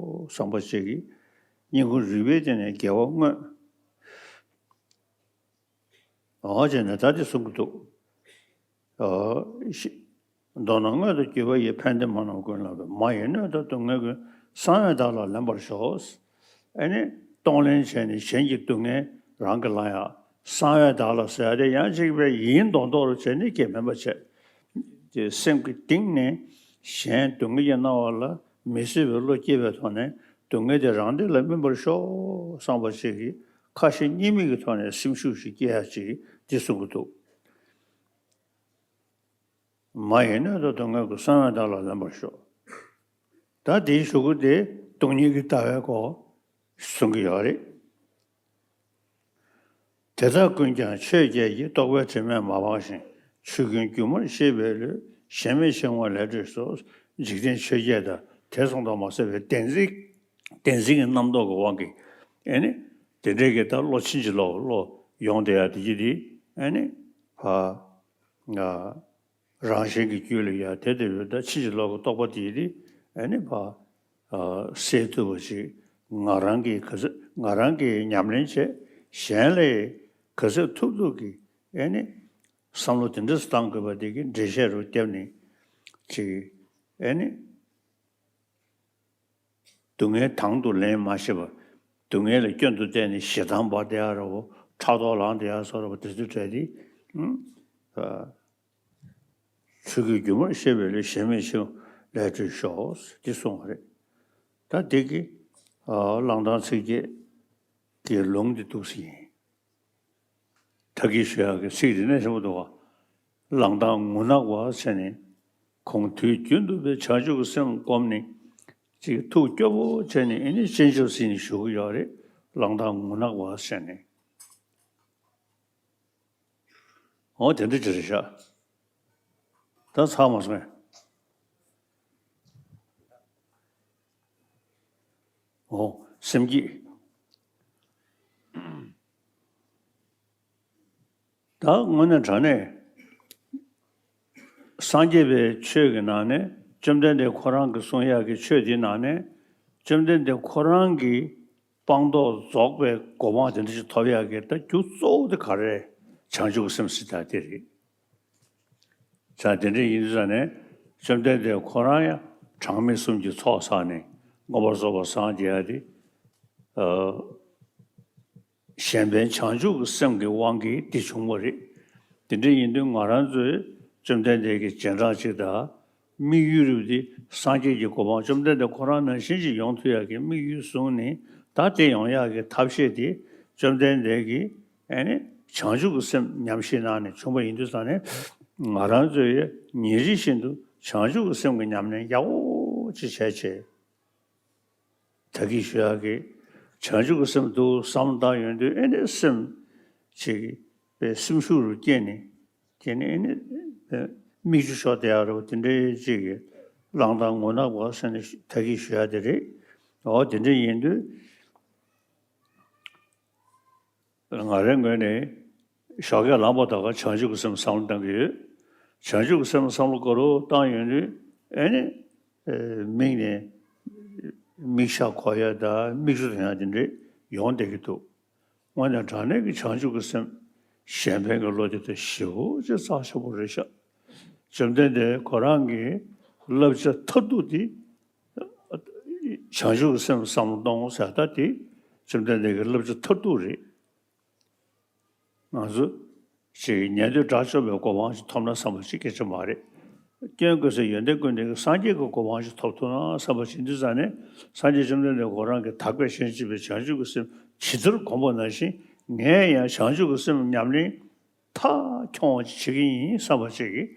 བསམ་པ་ཞིག་གིས་བསྙེན་བཀུར་རིག་པའི་སྟེང་ནས་དགེ་བ་བསྔོས། འོ་བྱས་ནས་ད་དེ་གསུང་གི་འདུག་ཨོ། ཤི། མདོར་ན་དངོས་དང་བརྒྱུད་པ་ཡི། ཕན་བདེ་མ་རྣམས་ཀུན་ལ་འབུལ། མ་ཡི་གནོད་དང་སྡུག་བསྔལ་ཀུན། གསང་བས་བདག་ལ་ལེན་པར་ཤོག་ཨེ་ནི་གཏོང་ལེན་བྱས་ནས་གཞན་གྱི་སྡུག་བསྔལ་རང་གིས་བླང་ཡག་གསང་བས་བདག་ལ་ཟེར་ཡག་དེ་ཡང་གཅིག་པའི་ཡིན་མདོག་མདོག་རུ་བྱས་ནས་སྐྱེ་མེད་པ་བྱས། དེ་སེམས་ཀྱི་གཏིང་ནས་གཞན་སྡུག་བསྔལ་གྱིས་མནར་བ་ལ་མི་བཟོད་པའི་བློ་སྐྱེས་པའི་ཐོག་ནས་སྡུག་བསྔལ་དེ་རང་སྡེ་ལ་སྨིན་པར་ཤོག་བསམ་པ་ཞིག་གིས་ཁ་ཞེ་གཉིས་མེད་ཀྱི་ཐོག་ནས་སེམས་ཤུགས་ཤིག་སྐྱེ་ཡག་ཅིག་འདི་གསུང་གི་འདུག་མ་ཡི་གནོད་དང་སྡུག་བསྔལ་ཀུན། གསང་བས་བདག་ལ་ལེན་པར་ཤོག་ད་དེའི་གཞུག་གུ་དེ་སྟོང་ཉིད་ཀྱི་ལྟ་བའི་སྐོར་གསུང་གི་ཡོད་རེད། དེ་དག་ཀུན་ཀྱང་ཆོས་བརྒྱད་ཀྱིས། རྟོག་པའི་དྲི་མས་མ་སྦགས་ཤིང་། ཆོས་ཀུན་སྒྱུ་མར་ཤེས་པའི་བློས། ཞེན་མེད་འཆིང་བ་ལས་གྲོལ་སོ། འཇིག་རྟེན་ཆོས་བརྒྱད་དང་དེ་མཚུངས་དང་མ་ཟད་པའི་བདེན་འཛིན། བདེན་འཛིན་གྱི་རྣམ་རྟོག་གི་དབང་གིས་ཨེ་ནི་དེ་འདྲའི་གི་ད་བློ་ཕྱིན་ཅི་ལོག་གི་བློ་ཡོང་བསྡད་ཡ་དེ་གི་དེ་ཨེ་ནི་ཕ་ང་རང་གཞན་གྱི་རྒྱུད་ལ་ཡ་དེ་དེ་བས་ད་ཕྱིན་ཅི་ལོག་གི་རྟོག་པ་དེ་ཡི་དེ་ ཨེ་ནི་ཕ་སེལ་ཐུབ་པ་ཅིག་ང་རང་གིས་ག་ཚོད་ང་རང་གིས་ཉམས་ལེན་བྱས། གཞན་ལ་ག་ཚོད་ཐུབ་ཐུབ་ཀྱིས་ཨེ་ནི་བསམ་བློ་དེ་འདྲ་བཏང་དགོས་པ་དེ་གི་འགྲེལ་བཤད་རུ་བརྒྱབ་ནས་ཅིག་ཨེ་ནི། སྡུག་བསྔལ་དང་དུ་ལེན་མ་ཤེས་པ། སྡུག་བསྔལ་ལ་སྐྱོན་དུ་བལྟས་ནས་ཞེ་སྡང་འབར་བསྡད་ཡ་ར་བོ། ཕྲག་དོག་ལངས་བསྡད་ཡ་སོགས་ར་བོ་དེ་ཚོའི་གྲས་དེ། ཨ། ཆོས་སྐུའི་སྒྱུ་མར་ཤེས་པའི་བློས་ཞེན་མེད་འཆིང་བ་ལས་གྲོལ་ཤོག་འདི་གསུངས་པ་རེད། ད་འདི་གི་ཨ་བླང་དོར་ཚིགས་བཅད་ཀྱི་ལུང་འདི་འདུག་སེ་ཡིན། ད་གིན་ཞུ་ཡག་གི་ཚིག་དེ་ནས་ཞུ་བ་འདུག་ག་བླང་དོར་ངུ་ནག་པ་ཟེར་ནས། ཁོང་དུས་རྒྱུན་དུ་བའི་བྱང་ཆུབ་ཀྱི་སེམས་བསྒོམས་ནས། ཅིག་ཐུགས་སྐྱོ་པོ་བྱས་ནས་ཨེ་ནི་སྤྱན་ཆབ་ཟིན་ནས་བཞུགས་ཀྱི་ཡོད་རེད། བླང་དོར་ངུ་ནག་པ་ཟེར་ནས། འོ་དེ་འདྲ་ཅིག་རེད་ཤག་ད་ཚར་མ་སོང་ངས། འོ་སེམས་བསྐྱེད། ད་དངོས་གནས་དྲང་གནས་སངས་རྒྱས་པའི་ཆོས་ཀྱི་ནང་ནས། བཅོམ་ལྡན་འདས་ཁོ་རང་གིས་གསུང་ཡག་གི་ཆོས་འདིའི་ནང་ནས། བཅོམ་ལྡན་འདས་ཁོ་རང་གི་སྤངས་རྟོགས་རྫོགས་པའི་གོ་འཕང་དེ་འདྲ་ཞིག་ཐོབ་ཡག་གི་ད་རྒྱུ་གཙོ་བོ་དེ་ག་རེ་རེད། བྱང་ཆུབ་ཀྱི་སེམས་ཟེར་ཡག་དེ་རེད། ཙང་དེ་འདྲ་ཡིན་དུས་ཙང་ནས་བཅོམ་ལྡན་འདས་ཁོ་རང་ཡང་གྲངས་མེད་གསུམ་གྱི་ཚོགས་བསགས་ནས་མངོན་པར་རྫོགས་པར་སངས་རྒྱས་ཡ་དེ། ཨ། གཞན་ཕན་བྱང་ཆུབ་ཀྱི་སེམས་ཀྱི་དབང་གིས་དེ་བྱུང་བ་རེད། དེ་འདྲ་ཡིན་དུས་ང་རང་ཚོས་བཅོམ་ལྡན་འདས་ཀྱི་རྗེས་འབྲང་ཅིག་དང་། དམིགས་ཡུལ་རུ་དེ་སངས་རྒྱས་ཀྱི་གོ་འཕང་བཅོམ་ལྡན་འདས་ཁོ་རང་ནང་བཞིན་ཅིག་ཡོང་ཐུབ་ཡག་གི་དམིགས་ཡུལ་བཟུང་ནས། ད་དེ་ཡོང་ཡག་གི་ཐབས་ཤེས་དེ་བཅོམ་ལྡན་འདས་ཀྱིས་ཨ་ནི་བྱང་ཆུབ་ཀྱི་སེམས་ཉམས་བཞེས་གནང་ནས་བྱུང་བ་ཡིན་དུས་ཙང་ནས། ང་རང་ཚོས་ཉིན་རེ་བཞིན་དུ་བྱང་ཆུབ་ཀྱི་སེམས་ཀྱི་ཉམས་ལེན་ཡག་པོ་ཅིག་བྱས་བྱས། ད་གིན་ཞུ་ཡག་གི་བྱང་ཆུབ་ཀྱི་སེམས་འདུག་བསམ་བློ་བཏང་ཡོང་དུས། ཨེ་ནི་སེམས་ཅིག་པའི་སེམས་ཤུགས་རུ་སྐྱེས་ནས། དེ་ནས་ཨེ་ནི་མིག་ཆུ་ཤོར་བསྡད་ཡག་རེད་པ། དེ་འདྲའི་ཅིག་གི་བླང་དོར་ངུ་ནག་པ་ཟེར་ནས་ད་གིན་ཞུ་ཡག་དེ་རེད། འོ་དེ་འདྲ་ཡིན་དུས། ང་རའི་ངོས་ནས་ཞོགས་ཀས་ལངས་པ་དང་བྱང་ཆུབ་ཀྱི་སེམས་བསམ་བློ་བཏང་གི་ཡོད། བྱང་ཆུབ་ཀྱི་སེམས་བསམ་བློ་ག་རུ་བཏང་ཡོང་དུས། ཨེ་ནི་ཨེ་མིག་ནས་མིག་ཤ་འཁོར་ཡ་དང་མིག་ཆུ་ཐོན་ཡ་དེ་འདྲས་ཡོང་བསྡད་ཀྱི་འདུག་དངོས་གནས་དྲང་གནས་ཀྱི་བྱང་ཆུབ་ཀྱི་སེམས། གཞན་ཕན་གྱི་བློ་དེ་དང་ཞེ་པོ་ཅིག་རྩ་ཆེན་པོ་རེད་ཤག་བཅོམ་ལྡན་འདས་ཁོ་རང་གི་བསླབ་བྱ་མཐར་ཐུག་དེ། བྱང་ཆུབ་ཀྱི་སེམས་བསམ་བློ་གཏོང་ཟེར་ད་དེ་བཅོམ་ལྡན་འདས་ཀྱི་བསླབ་བྱ་མཐར་ཐུག་རེད། ང་ཚོ་ཞིག་ཉན་ཐོས་དགྲ་བཅོམ་པའི་གོ་འཕང་ཞིག་ཐོབ་ན་བསམ་པ་ཞིག་སྐད་ཆ་མ་རེད། སྐྱོན་ཀུན་ཟད་ཡོན་ཏན་ཀུན་ལྡན་གྱི་སངས་རྒྱས་ཀྱི་གོ་འཕང་ཞིག་ཐོབ་ཐུབ་ན་བསམ་པ་ཞིག་འདི་ཙང་ནས། སངས་རྒྱས་བཅོམ་ལྡན་འདས་ཁོ་རང་གིས་དག་པའི་ཞིང་གཅེས་པའི་བྱང་ཆུབ་ཀྱི་སེམས་ཇི་ལྟར་བསྒོམས་པ་ནང་བཞིན། ངས་ཡང་བྱང་ཆུབ་ཀྱི་སེམས་ཉམས་ལེན་མཐའ་འཁྱོངས་པ་ཅིག་བྱེད་ཀྱི་ཡིན་བསམ་པ་ཅིག་གིས་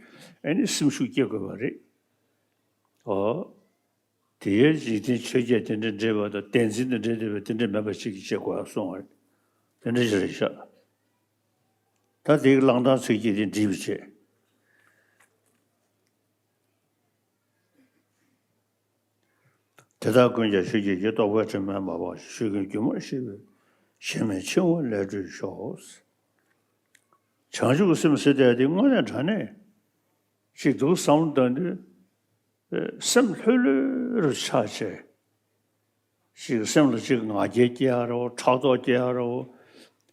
ཨེ་ནི་སེམས་ཤུགས་སྐྱེ་དགོས་པ་རེད། ཨོ། དེའི་འཇིག་རྟེན་ཆོས་བརྒྱད་དེ་འདྲའི་འདྲེས་པ་དང་། བདེན་འཛིན་དང་འདྲེས་བསྡད་པའི་དེ་འདྲའི་མེད་པ་ཅིག་གིས་བྱེད་དགོས་གསུངས་པ་རེད། དེ་འདྲ་ཞིག་རེད་ཤག་ད་དེའི་བླང་དོར་ཚིགས་བཅད་དེ་འགྲིག་པ་བྱས། དེ་དག་ཀུན་ཀྱང་ཆོས་ཉིད་ཀྱི། རྟོག་པའི་དྲི་མས་མ་སྦགས་ཤིང་། ཆོས་ཀུན་སྒྱུ་མར་ཤེས་པའི་ཞེན་མེད་འཆིང་བ་ལས་གྲོལ་ཤོག་བྱང་ཆུབ་ཀྱི་སེམས་ཟེར་དེ་དེ་དངོས་གནས་དྲང་གནས་ཅིག་འདུག་བསམ་བློ་བཏང་དུས། སེམས་ལྷོད་ལྷོད་རུ་ཆགས་བྱས། ཅིག་སེམས་ལ་ཅིག་ང་རྒྱལ་སྐྱེ་ཡ་རོ། ཕྲག་དོག་སྐྱེ་ཡ་རོ།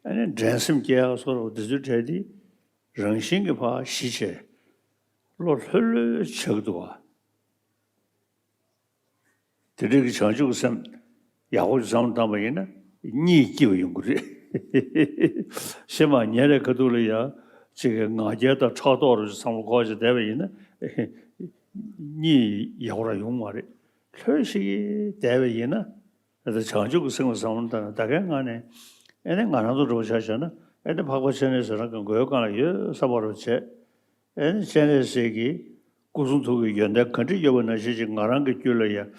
ཨ་ནི་འགྲན་སེམས་སྐྱེ་ཡ་སོགས་རོ། དེ་ཚོའི་གྲས་དེ་རང་བཞིན་གྱིས་ཕར་ཞི་བྱས། བློ་ལྷོད་ལྷོད་ཆགས་འདུག་བ། དེ་འདྲའི་གི་བྱང་ཆུབ་ཀྱི་སེམས་ཡག་པོ་ཅིག་བསམ་བློ་བཏང་པ་ཡིན་ན། གཉིད་སྐྱིད་པ་ཡོང་གི་རེད། ཤེས་མ་ཉལ་རེ་ཁ་ཐུག་ལ་ཡ་ཅིག་གི་ང་རྒྱལ་དང་ཕྲག་དོག་རུ་བསམ་བློ་འཁོར་བྱས་བསྡད་པ་ཡིན་ན། གཉིད་ཡག་པོ་རང་ཡོང་མ་རེད། ལྷོད་ཤིག་བསྡད་པ་ཡིན་ན། ད་བྱང་ཆུབ་ཀྱི་སེམས་ལ་བསམ་བློ་བཏང་ན། ད་གའི་ངང་ནས་ཨེ་ནི་ང་རང་ཚོ་འགྲོ་བ་ཆ་བཞག་ན། ཨེ་ནི་འཕགས་པ་སྤྱན་རས་གཟིགས་རང་གི་མགོའི་སྒང་ལ་ཡོད་བསམ་པ་རུ་བྱས། ཨེ་ནི་སྤྱན་རས་གཟིགས་ཀྱི་སྐུ་གསུང་ཐུགས་ཀྱི་ཡོན་ཏན་ག་འདྲ་ཡོད་པ་ནང་བཞིན་ཅིག་ང་རང་གི་རྒྱུད་ལ་ཡང་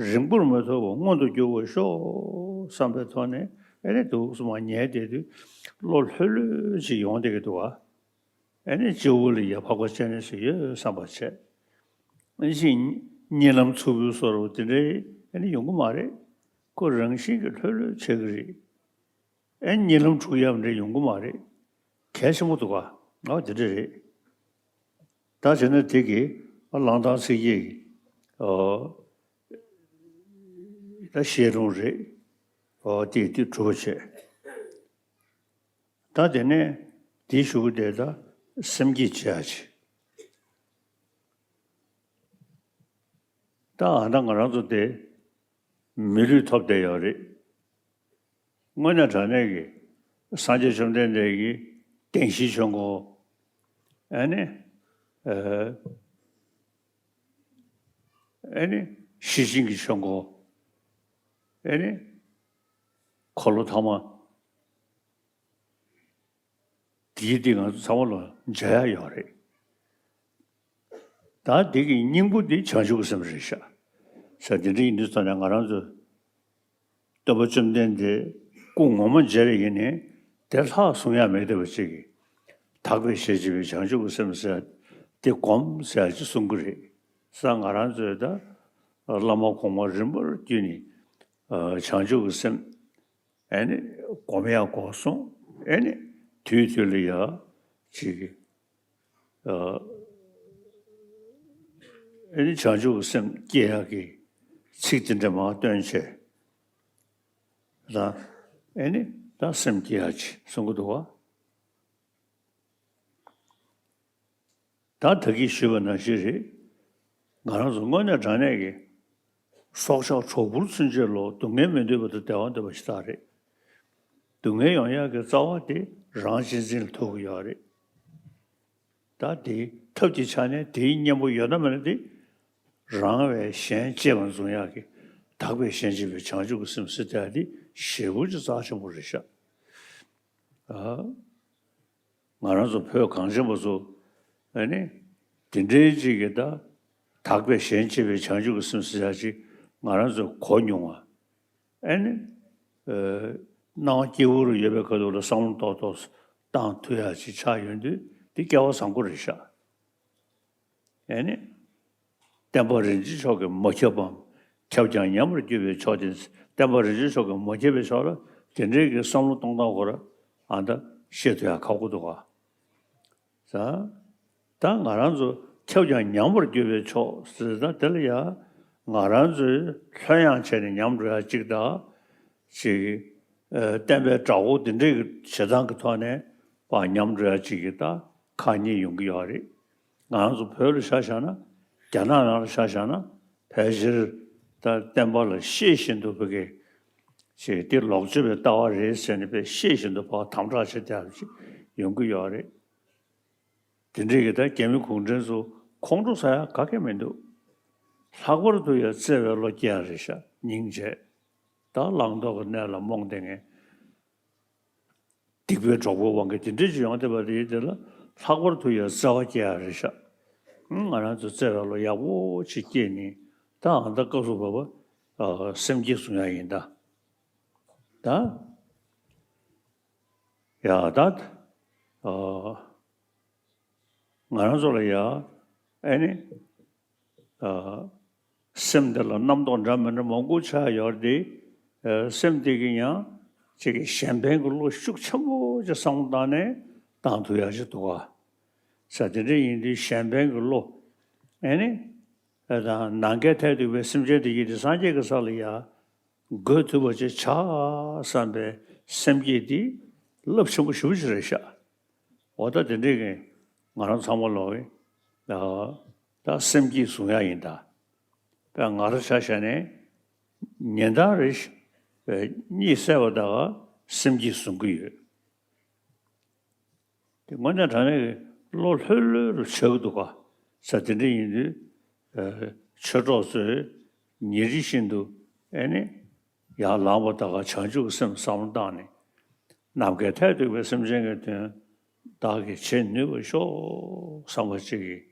རིང་པོར་མི་ཐོགས་པར་མངོན་དུ་འགྱུར་བར་ཤོག་བསམ་པའི་ཐོག་ནས། ཨེ་ནི་འདུག་སེ་མར་ཉལ་བསྡད་དུས་བློ་ལྷོད་ལྷོད་ཅིག་ཡོང་བསྡད་ཀྱི་འདུག་བ། ཨེ་ནི་སྤྱི་བོ་ལ་ཡ་འཕགས་པ་སྤྱན་རས་གཟིགས་ཡོད་བསམ་པ་བྱས། ཨེ་ནི་གཉིད་ལམ་འཚུབ་པོའི་བཟོ་འདྲ་དེ་འདྲ་ཨེ་ནི་ཡོང་གི་མ་རེད། ཁོ་རང་བཞིན་གྱིས་ལྷོད་ལྷོད་བྱེད་ཀྱི་རེད། ཨེ་ནི་གཉིད་ལམ་འཁྲུག་ཡ་འདྲ་ཡོང་གི་མ་རེད། གལ་ཆེན་པོ་འདུག་ག་ཨོ་དེ་འདྲ་རེད། ད་བྱས་ན་དེ་གི་བླང་དོར་ཚིགས་བཅད་ཀྱི་ཨོ། ད་ཤེས་རུང་རེད། ཨོ་དེ་དེ་གྲུབ་པ་བྱས། ད་དེ་ནས་དེའི་གཞུག་གུ་དེ་ད་སེམས་བསྐྱེད་བྱེད་ཡ་བྱེད། ད་ཨ་ད་ང་རང་ཚོ་དེ་མི་ལུས་ཐོབ་བསྡད་ཡོད་རེད། དངོས་གནས་དྲང་གནས་ཀྱི་སངས་རྒྱས་བཅོམ་ལྡན་འདས་ཀྱི་བདེན་བཞིའི་ཆོས་འཁོར། ཨ་ནི། ཨ་ནི་ཤེར་ཕྱིན་གྱི་ཆོས་འཁོར། ཨ་ནི་འཁོར་ལོ་ཐ་མ། དེའི་སྟེང་ང་ཚོ་ཚང་མ་ལ་མཇལ་ཡ་ཡོད་རེད། ད་དེ་གི་སྙིང་པོ་དེ་བྱང་ཆུབ་ཀྱི་སེམས་རེད་ཤག་ས་དེ་འདྲ་ཡིན་དུས་ཙང་ནས་ང་རང་ཚོ་སྟོན་པ་བཅོམ་ལྡན་འདས་སྐུ་ངོ་མ་མཇལ་རེ་ཡིན་ནས་དེ་ལྷག་གསུང་ཡ་མེད་བསྡད་པ་ཅིག་གིས། དག་པའི་ཞལ་མཇལ་བའི་བྱང་ཆུབ་ཀྱི་སེམས་ཟེར་དེ་སྒོམ་ཟེར་ཅིག་གསུང་གི་རེད། ས་ང་རང་ཚོས་ད་བླ་མ་གོང་མ་རིམ་པར་བརྒྱུད་ནས་བྱང་ཆུབ་ཀྱི་སེམས། ཨེ་ནི་སྒོམ་ཡག་སྒོམ་སོང་། ཨེ་ནི་དུས་དུས་ལ་ཡ་ཅིག་ཨ་ཨེ་ནི་བྱང་ཆུབ་ཀྱི་སེམས་སྐྱེ་ཡག་གི་ཚིག་དེ་འདྲ་མར་བཏོན་བྱས། ད་ཨེ་ནི་ད་སེམས་སྐྱེ་ཡག་ཅིག་གསུང་གི་འདུག་བ། ད་ད་གིན་ཞུས་པ་ནང་བཞིན་རེད། ང་རང་ཚོ་དངོས་གནས་དྲང་གནས་ཀྱི་སྲོག་ཆགས་གྲོག་སྦུར་ཚུན་ཆད་ལོ་སྡུག་བསྔལ་མི་འདོད་པ་དང་བདེ་བ་འདོད་པ་ཞིག་རེད། སྡུག་བསྔལ་ཡོང་ཡག་གི་རྩ་བ་དེ་རང་གཅེས་འཛིན་ལ་ཐུག་གི་ཡོད་རེད། ད་དེའི་ཐབས་ཀྱི་ཆ་ནས་དེའི་གཉེན་པོ་ཡོད་ན་མེད་ན་དེ་རང་བས་གཞན་གཅེས་པར་འཛིན་ཡག་གི་དག་པའི་གཞན་གཅེས་པའི་བྱང་ཆུབ་ཀྱི་སེམས་ཟེར་དེ་ཞེ་པོ་ཅིག་རྩ་ཆེན་པོ་རེད་ཤག་ཨ། ང་རང་ཚོ་བོད་གངས་ཅན་པ་ཚོ་ཨ་ནི་དེ་འདྲའི་ཅིག་གི་ད་དག་པའི་གཞན་གཅེས་པའི་བྱང་ཆུབ་ཀྱི་སེམས་ཟེར་ཡ་ཅིག་ང་རང་ཚོས་གོ་མྱོང་བ། ཨ་ནི་ཨ་སྣང་བ་སྐྱེ་བོ་རུ་ཡོད་པའི་ཁ་ཐུག་ལ་བསམ་བློ་ཏོག་ཏོག་བཏང་ཐུབ་ཡ་ཅིག་ཆགས་ཡོང་དུས་འདི་སྐལ་བ་བཟང་པོ་རེད་ཤག་ཨེ་ནི། བསྟན་པ་རིན་ཆེན་མཆོག་གིས་མ་ཁྱབ་པའམ། ཁྱབ་ཀྱང་ཉམས་པར་འགྱུར་བའི་ཕྱོགས་དེ། བསྟན་པ་རིན་ཆེན་མཆོག་གིས་མ་ཁྱབ་པའི་ཕྱོགས་ལ་དེ་འདྲའི་གི་བསམ་བློ་གཏོང་སྟངས་སྐོར་ཨ་ད་བཤད་ཐུབ་ཡ་ཁག་པོ་འདུག་ག་ད་ད་ང་རང་ཚོ་ཁྱབ་ཀྱང་ཉམས་པར་འགྱུར་བའི་ཕྱོགས་ཟེར་ད་དེ་ལ་ཡ་ང་རང་ཚོས་ལྷོད་ཡངས་བྱས་ནས་ཉམས་འགྲོ་ཡ་གཅིག་དང་། ཅིག་ཨ་བསྟན་པའི་དགྲ་བོ་དེ་འདྲའི་གི་བྱེད་སྟངས་ཀྱི་ཐོག་ནས་ཕར་ཉམས་འགྲོ་ཡ་གཅིག་གི་ད་ཁག་གཉིས་ཡོང་གི་ཡོད་རེད། ང་རང་ཚོ་བོད་ལ་ཆ་བཞག་ན། རྒྱ་ནག་ནང་ལ་ཆ་བཞག་ན་ཕལ་ཆེར་ད་བསྟན་པ་ལ་ཤེས་བཞིན་དུ་བོད་སྐད་ཅིག་དེ་ལོག་སྤྱོད་པའི་ལྟ་བ་རེད་ཟེར་ནས་དཔེ་ཤེས་བཞིན་དུ་ཕར་དམ་དྲག་བྱེད་བསྡད་པ་ཅིག་ཡོང་གི་ཡོད་རེད། དེ་འདྲའི་གི་ད་རྒྱ་མི་གུང་ཁྲན་ཚོ་ཁོང་ཁྲོ་ཟ་ཡ་ག་གེ་མི་འདུག་ལྷག་པར་དུ་ཡང་བརྩེ་བའི་བློ་སྐྱེ་ཡ་རེད་ཤག་སྙིང་རྗེ། ད་བླང་དོར་གྱི་གནས་ལ་རྨོངས་བསྡད་མཁན། སྡིག་པའི་གྲོགས་པོའི་དབང་གིས་དེ་འདྲ་ཅིག་ཡོང་བསྡད་པ་དེ་དེ་ལ་ལྷག་པར་དུ་ཡང་བརྩེ་བ་སྐྱེ་ཡ་རེད་ཤག་ང་རང་ཚོ་བརྩེ་བའི་བློ་ཡག་པོ་ཅིག་སྐྱེས་ནས་ད་ཨ་ད་སྐབས་སུ་བབ་པ་སེམས་བསྐྱེད་གསུང་ཡ་ཡིན་ད། ད་ཡ་ད་ང་རང་ཚོ་ལ་ཡ་ཨེ་ནི། ཨ། སེམས་འདི་ལ་རྣམ་རྟོག་འདྲ་མི་འདྲ་མང་པོ་ཆགས་ཡོད་རེད་དེ། ཨ། སེམས་འདི་གི་ཡང་ཅིག་གི་གཞན་ཕན་གྱི་བློ་ཤུགས་ཆེན་པོ་ཅིག་བསམ་བློ་བཏང་ནས་བཏང་ཐུབ་ཡག་ཅིག་འདུག་ག་ས་དེ་འདྲ་ཡིན་དུས་གཞན་ཕན་གྱི་བློ། ཨེ་ནི། ཨ་དང་ནམ་མཁའི་མཐས་གཏུགས་པའི་སེམས་ཅན་དེ་ཡིན་དུས་སངས་རྒྱས་ཀྱི་ས་ལ་ཡ། འགོད་ཐུབ་པ་ཅིག་བྱ་བསམ་པའི་སེམས་བསྐྱེད་འདི་རླབས་ཆེན་པོ་ཞེ་པོ་ཅིག་རེད་ཤག་འོ་ད་དེ་འདྲའི་གི་ང་རང་ཚང་མ་ལོག་གི་ད་སེམས་བསྐྱེད་གསུང་ཡག་ཡིན་ད། དཔེ་ང་རང་ཆ་བཞག་ནས་ཉིན་ལྟར་རེ་བཞིན་གཉིད་སད་པ་དག་སེམས་བསྐྱེད་གསུང་གི་ཡོད། དེ་དངོས་གནས་དྲང་གནས་ཀྱི་བློ་ལྷོད་ལྷོད་རུ་ཆགས་ཀྱི་འདུག་ག་ས་དེ་འདྲ་ཡིན་དུས་ཆོས་གྲོགས་ཚོས་ཉིན་རེ་བཞིན་དུ་ཨེ་ནི། ཡར་ལངས་པ་དག་ག་བྱང་ཆུབ་ཀྱི་སེམས་བསམ་བློ་བཏང་ནས། ནམ་མཁའི་མཐས་གཏུགས་པའི་སེམས་ཅན་གྱི་དོན་བདག་གིས་བྱེད་ནུས་པ་ཤོག་བསམ་པ་ཅིག་གིས།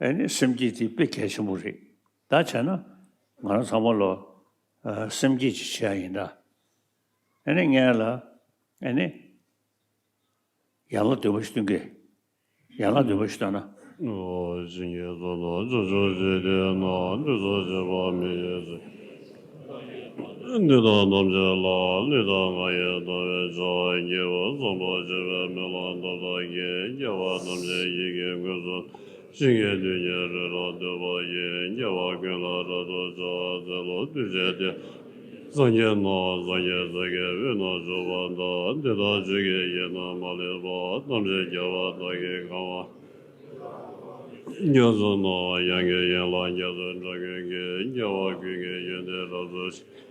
ཨེ་ནི་སེམས་བསྐྱེད་དེ་དཔེ་གལ་ཆེན་པོ་རེད། ད་བྱས་ན་ང་རང་ཚང་མ་ལོ་སེམས་བསྐྱེད་ཅིག་བྱེད་ཡ་ཡིན་ད། ཨེ་ནི་ངས་ལ་ཨེ་ནི། ཡན་ལག་བདུན་པ་ཞིག་སྟོན་གི། ཡན་ལག་བདུན་པ་ཞིག་བཏང་ན། ཇི་སྙེད་ཚོགས་དང་བྱང་ཆུབ་ཀྱི་སེམས་དེ་ནི་འདི་དང་ཐམས་ཅད་ལ་ལུས་དང་ངག་ཡིད་དང་བས་བྱ་བ་ཉེ་བར་བསམ་པར་བྱ་བའི་སྨོན་ལམ་མཐའ་དག་གིས་སྐྱེ་བ་ཐམས་ཅད་ཡིད་ཀྱི་ཀུན་དུ། ཞིང་གི་དོན་གཉེར་རི་རབ་བསྟོད་པ་ཡིས། སྐྱེ་བ་ཀུན་ལ་རབ་ཏུ་ཕྱག་འཚལ་ལོ། འདུས་བྱས་སྡེ་སངས་རྒྱས་རྣམས། སངས་རྒྱས་སྲས་ཀྱི་དབུས་ན་བཞུགས་པ་དང་། དེ་དག་ཆོས་ཀྱི་དབྱིངས་རྣམས་མ་ལུས་པ། ཐམས་ཅད་རྒྱལ་བ་དག་གིས་གང་བ། རྒྱ་མཚོ་རྣམས་ཡང་གི་ཡན་ལག་རྒྱ་མཚོའི་སྒྲ་ཀུན་གྱིས། སྐྱེ་བ་ཀུན་གྱི་ཡོན་ཏན་རབ་ཏུ་ཕྱེ།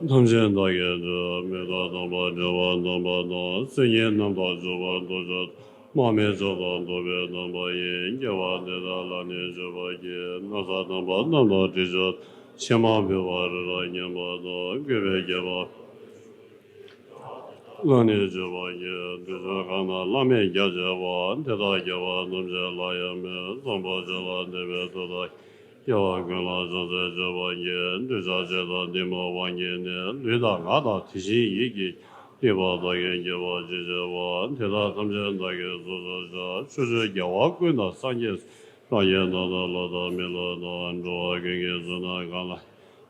ཐམས་ཅད་བདག་གིས་ཐོས། མི་རྟག་དམ་པ་དྲན་པ་དམ་པ་དང་། སེམས་ཉིད་རྣམ་དག་འཇུག་པ་ཐོབ་ཤོག་དམག་མི་ཚོགས་དང་ཐུབ་པའི་དམ་པ་ཡིས། སྐྱེ་བ་འདི་དག་ལ་ནི་འཇུག་པར་བགྱི། ན་བཟའ་དམ་པ་རྣམས་དང་དྲི་མཆོག་ཕྱེ་མར་ཕུལ་བ་རི་རབ་བརྙེས་པ་དང་། བཀོད་པའི་རྒྱལ་པོ་ལ་ནི་འཇུག་པར་བགྱི། འདུས་བྱས་གང་རྣམས་བླ་མེད་རྒྱ་ཆེ་བ། དེ་དག་རྒྱལ་བ་ཐམས་ཅད་ལ་ཡང་མོས། བཟང་པོ་སྤྱོད་ལ་འདུན་པའི་མཐུ་དང་། སྐྱེ་བ་ཀུན་ལ་བྱང་སེམས་སྤྱོད་པར་བགྱི། འདུས་བྱས་ཆོས་དང་གཏི་མུག་དབང་གིས་ནི། ལུས་དང་ངག་དང་དེ་བཞིན་ཡིད་ཀྱིས། སྡིག་པ་བདག་གིས་བགྱིས་པ་ཅི་མཆིས་པ། དེ་དག་ཐམས་ཅད་བདག་གིས་སོ་སོར་བཤགས། ཕྱོགས་བཅུའི་རྒྱལ་བ་ཀུན་དང་སངས་རྒྱས་སུ། རང་གི་ནང་དུ་ལྷ་དང་མི་ལུས་དང་། འགྲོ་བ་ཀུན་གྱི་གཟུགས་རྣམས་གང་ལ།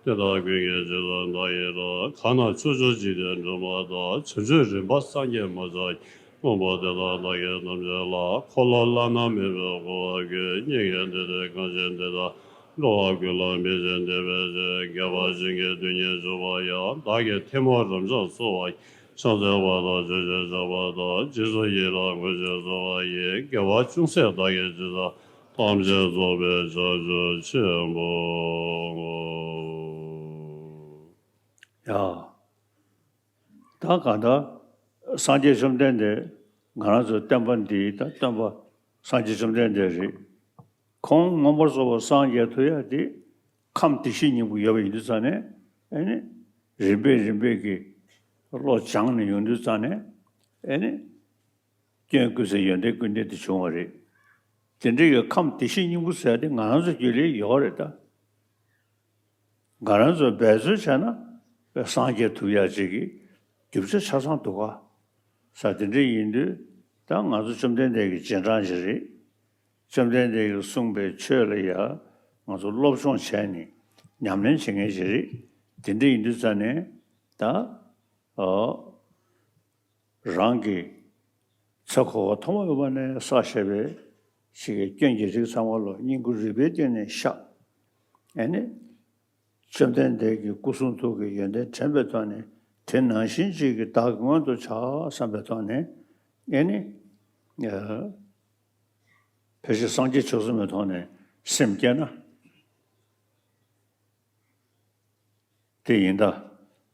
དེ་དག་ཀུན་གྱི་རྗེས་སུ་བདག་ཡི་རང་། གང་རྣམས་ཕྱོགས་བཅུའི་འཇིག་རྟེན་འགྲོ་མ་དང་། བྱང་ཆུབ་རིམ་པ་སངས་རྒྱས་མ་ཆགས་ཀྱི། དངོས་པོ་དེ་དག་བདག་གིས་ཐམས་ཅད་ལ། འཁོར་ལོ་བླ་ན་མེད་པའི་འཁོར་བ་ཀུན། སྙིང་གའི་མཐིལ་དུ་བསྐང་ཞིང་འདི་དག་འགྲོ་བ་ཀུན་ལ་འབིགས་ཤིང་བདེ་བའི་ཕྱིར། རྒྱལ་བ་སེང་གེའི་དོན་གཉེར་བྱུང་བ་ཡང་། བདག་གིས་ཐལ་མོ་རབ་འབྱམས་གསོལ་བ་ཡི། ཕྱག་འཚལ་བ་དང་མཆོད་ཅིང་བཤགས་པ་དང་། རྗེས་སུ་ཡི་རང་བསྔོ་ཞིང་གསོལ་བ་ཡི། དགེ་བ་ཅུང་ཟད་བདག་གིས་ཅི་བསགས། ཐམས་ཅད་རྫོགས་པའི་བྱང་ཆུབ་ཆེན་པོའོ། ཡ། ད་གང་ལྟར་སངས་རྒྱས་བཅོམ་ལྡན་འདས་ང་རང་ཚོའི་སྟོན་པ་འདི་ད་སྟོན་པ་སངས་རྒྱས་བཅོམ་ལྡན་འདས་རེད། ཁོང་མངོན་པར་རྫོགས་པར་སངས་རྒྱས་ཐུབ་ཡ་དེ་ཁམས་བདེ་གཤེགས་སྙིང་པོ་ཡོད་པ་ཡིན་དུས་ཙང་ནས། ཨེ་ནི། རིམ་པས་རིམ་པས་ཀྱི་བློ་སྦྱངས་ནས་ཡོང་དུས་ཙང་ནས། ཨེ་ནི། སྐྱོན་ཀུན་ཟད་ཡོན་ཏན་ཀུན་ལྡན་དུ་བྱུང་བ་རེད། དེ་འདྲའི་གི་ཁམས་བདེ་གཤེགས་སྙིང་པོ་ཟེར་ཡ་དེ་ང་རང་ཚོ་རྒྱུད་ལ་ཡོད་རེད་ད། ང་རང་ཚོ་འབད་རྩོལ་བྱས་ན་སངས་རྒྱས་ཐུབ་ཡག་ཅིག་གི་རྒྱུ་ཆ་ཆ་ཚང་འདུག་ག་ས་དེ་འདྲ་ཡིན་དུས་ད་ང་ཚོ་བཅོམ་ལྡན་འདས་ཀྱི་རྗེས་འབྲང་ཅིག་རེད། བཅོམ་ལྡན་འདས་ཀྱིས་གསུངས་པའི་ཆོས་ལ་ཡ་ང་ཚོ་སློབ་སྦྱོང་བྱས་ནས་ཉམས་ལེན་བྱེད་མཁན་ཅིག་རེད། དེ་འདྲ་ཡིན་དུས་ཙང་ནས་ད་ཨོ། རང་གི་ཚེ་འཁོར་བ་ཐོག་མ་མེད་པ་ནས་བསགས་བཞག་པའི་ཞིག་གི་སྐྱོན་གྱི་རིགས་ཚང་མ་ལོ་སྙིང་ཁུ་རུས་པའི་གཏིང་ནས་བཤགས། ཨེ་ནི། བཅོམ་ལྡན་འདས་ཀྱི་སྐུ་གསུང་ཐུགས་ཀྱི་ཡོན་ཏན་དྲན་པའི་ཐོག་ནས་དེ་ནང་བཞིན་གཅིག་གི་བདག་གི་མངོན་དུ་བྱ་བསམ་པའི་ཐོག་ནས། ཨེ་ནི། ཕལ་ཆེར་སངས་རྒྱས་མཆོག་གསུམ་གྱི་ཐོག་ནས་སེམས་བསྐྱེད་ན། དེ་ཡིན་ད།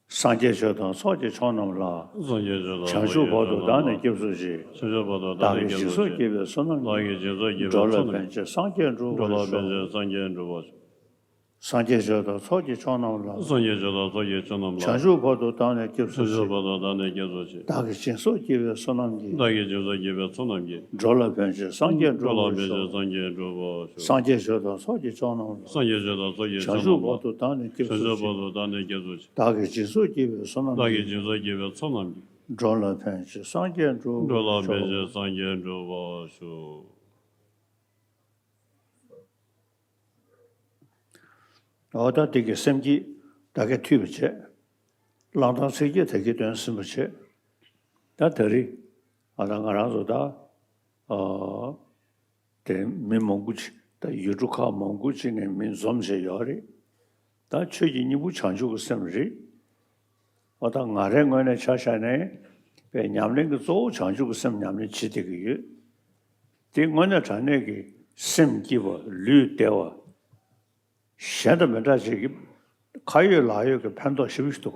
སངས་རྒྱས་ཆོས་དང་ཚོགས་ཀྱི་མཆོག་རྣམས་ལ། སངས་རྒྱས་ཆོས་དང་བྱང་ཆུབ་བར་དུ་བདག་ནི་སྐྱབས་སུ་མཆི། བྱང་ཆུབ་བར་དུ་བདག་ནི་སྐྱབས་སུ་མཆི། བདག་གིས་སྦྱིན་སོགས་བགྱིས་པའི་བསོད་ནམས་ཀྱིས། བདག་གིས་སྦྱིན་སོགས་བགྱིས་པའི་འགྲོ་ལ་ཕན་ཕྱིར་སངས་རྒྱས་འགྲུབ་པར་ཤོག། བདག་གིས་སྦྱིན་སོགས་བགྱིས་པའི་བསོད་ནམས་ཀྱིས། འགྲོ་ལ་ཕན་ཕྱིར་སངས་རྒྱས་འགྲུབ་པར་ཤོག། སངས་རྒྱས་ཆོས་དང་ཚོགས་ཀྱི་མཆོག་རྣམས་ལ། སངས་རྒྱས་ཆོས་དང་ཚོགས་ཀྱི་མཆོག་རྣམས་ལ། བྱང་ཆུབ་བར་དུ་བདག་ནི་སྐྱབས་སུ་མཆི། བྱང་ཆུབ་བར་དུ་བདག་ནི་སྐྱབས་སུ་མཆི། བདག་གིས་སྦྱིན་སོགས་བགྱིས་པའི་བསོད་ནམས་ཀྱིས། བདག་གིས་སྦྱིན་སོགས་བགྱིས་པའི་བསོད་ནམས་ཀྱིས། འགྲོ་ལ་ཕན་ཕྱིར་སངས་རྒྱས་འགྲུབ་པར་ཤོག། འགྲོ་ལ་ཕན་ཕྱིར་སངས་རྒྱས་འགྲུབ་པར་ཤོག། སངས་རྒྱས་ཆོས་དང་ཚོགས་ཀྱི་མཆོག་རྣམས་ལ། སངས་རྒྱས་ཆོས་དང་ཚོགས་ཀྱི་མཆོག་རྣམས་ལ། བྱང་ཆུབ་བར་དུ་བདག་ནི་སྐྱབས་སུ་མཆི། བྱང་ཆུབ་བར་དུ་བདག་ནི་སྐྱབས་སུ་མཆི། བདག་གིས་སྦྱིན་སོགས་བགྱིས་པའི་བསོད་ནམས་ཀྱིས། བདག་གིས་སྦྱིན་སོགས་བགྱིས་པའི་བསོད་ནམས་ཀྱིས། འགྲོ་ལ་ཕན་ཕྱིར་སངས་རྒྱས་འགྲུབ་པར་ཤོག། འགྲོ་ལ་ཕན་ཕྱིར་སངས་རྒྱས་འགྲུབ་པར་ཤོག། འོ་ད་དེ་གི་སེམས་བསྐྱེད་ད་གིན་ཐོས་པ་བྱས། བླང་དོར་ཚིག་བརྒྱད་ད་གིན་སྟོན་ཟིན་པ་བྱས། ད་ད་རེས་ཨ་ད་ང་རང་ཚོ་ད་ཨ་དེ་མི་མང་པོ་ཅིག་ད་ཡུལ་གྲུ་ཁག་མང་པོ་ཅིག་ནས་མི་འཛོམས་བྱས་ཡོད་རེད། ད་ཆོས་ཀྱི་སྙིང་པོ་བྱང་ཆུབ་ཀྱི་སེམས་རེད། འོ་ད་ང་རའི་ངོས་ནས་ཆ་བཞག་ནས་པའི་ཉམས་ལེན་གྱི་གཙོ་བོ་བྱང་ཆུབ་ཀྱི་སེམས་ཉམས་ལེན་བྱེད་བསྡད་ཀྱི་ཡོད། དེ་དངོས་གནས་དྲང་གནས་ཀྱི་སེམས་སྐྱིད་པ་ལུས་བདེ་བ། གཞན་དང་མི་འདྲ་ཅིག་གི་ཁ་ཡོད་ལག་ཡོད་ཀྱི་ཕན་ཐོགས་ཞེ་པོ་ཞིག་འདུག་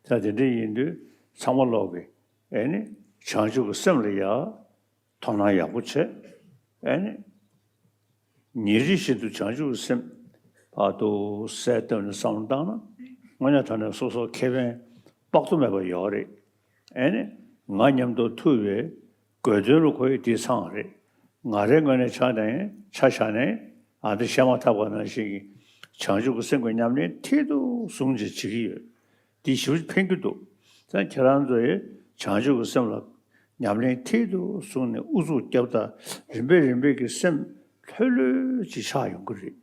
ག་ད་དེ་འདྲ་ཡིན་དུས་ཚང་མ་ལོག་གི་ཨེ་ནི་བྱང་ཆུབ་ཀྱི་སེམས་ལ་ཡ་དོ་སྣང་ཡག་པོ་བྱེད། ཨེ་ནི་ཉིན་རེ་བཞིན་དུ་བྱང་ཆུབ་ཀྱི་སེམས་བར་དུ་གསལ་བཏབ་ནས་བསམ་བློ་བཏང་ན་དངོས་གནས་དྲང་གནས་སོ་སོ་ཁེ་ཕན་དཔག་ཏུ་མེད་པ་ཡོད་རེད། ཨེ་ནི་ང་མཉམ་དུ་ཐུག་པའི་དགོས་དོན་ལ་ཁོ་ཡི་དེ་ཚང་རེད། ང་རའི་ངོས་ནས་ཆ་ནས་ཆ་བཞག་ནས་ཨ་འདི་བཤད་མ་ཐག་པ་ནང་བཞིན་གྱི་བྱང་ཆུབ་ཀྱི་སེམས་ཀྱི་ཉམས་ལེན་མཐིལ་དུ་བཟུང་བྱས་བྱེད་ཀྱི་ཡོད། འདི་ཞེ་པོ་ཕན་གྱི་འདུག་ད་ཁྱེད་རང་ཚོ་ཡི་བྱང་ཆུབ་ཀྱི་སེམས་ལ་ཉམས་ལེན་མཐིལ་དུ་བཟུང་ནས་ཨུ་ཚུགས་བརྒྱབ་ད་རིམ་པས་རིམ་པས་ཀྱི་སེམས་ལྷོད་ལྷོད་ཅིག་ཆགས་ཡོང་གི་རེད།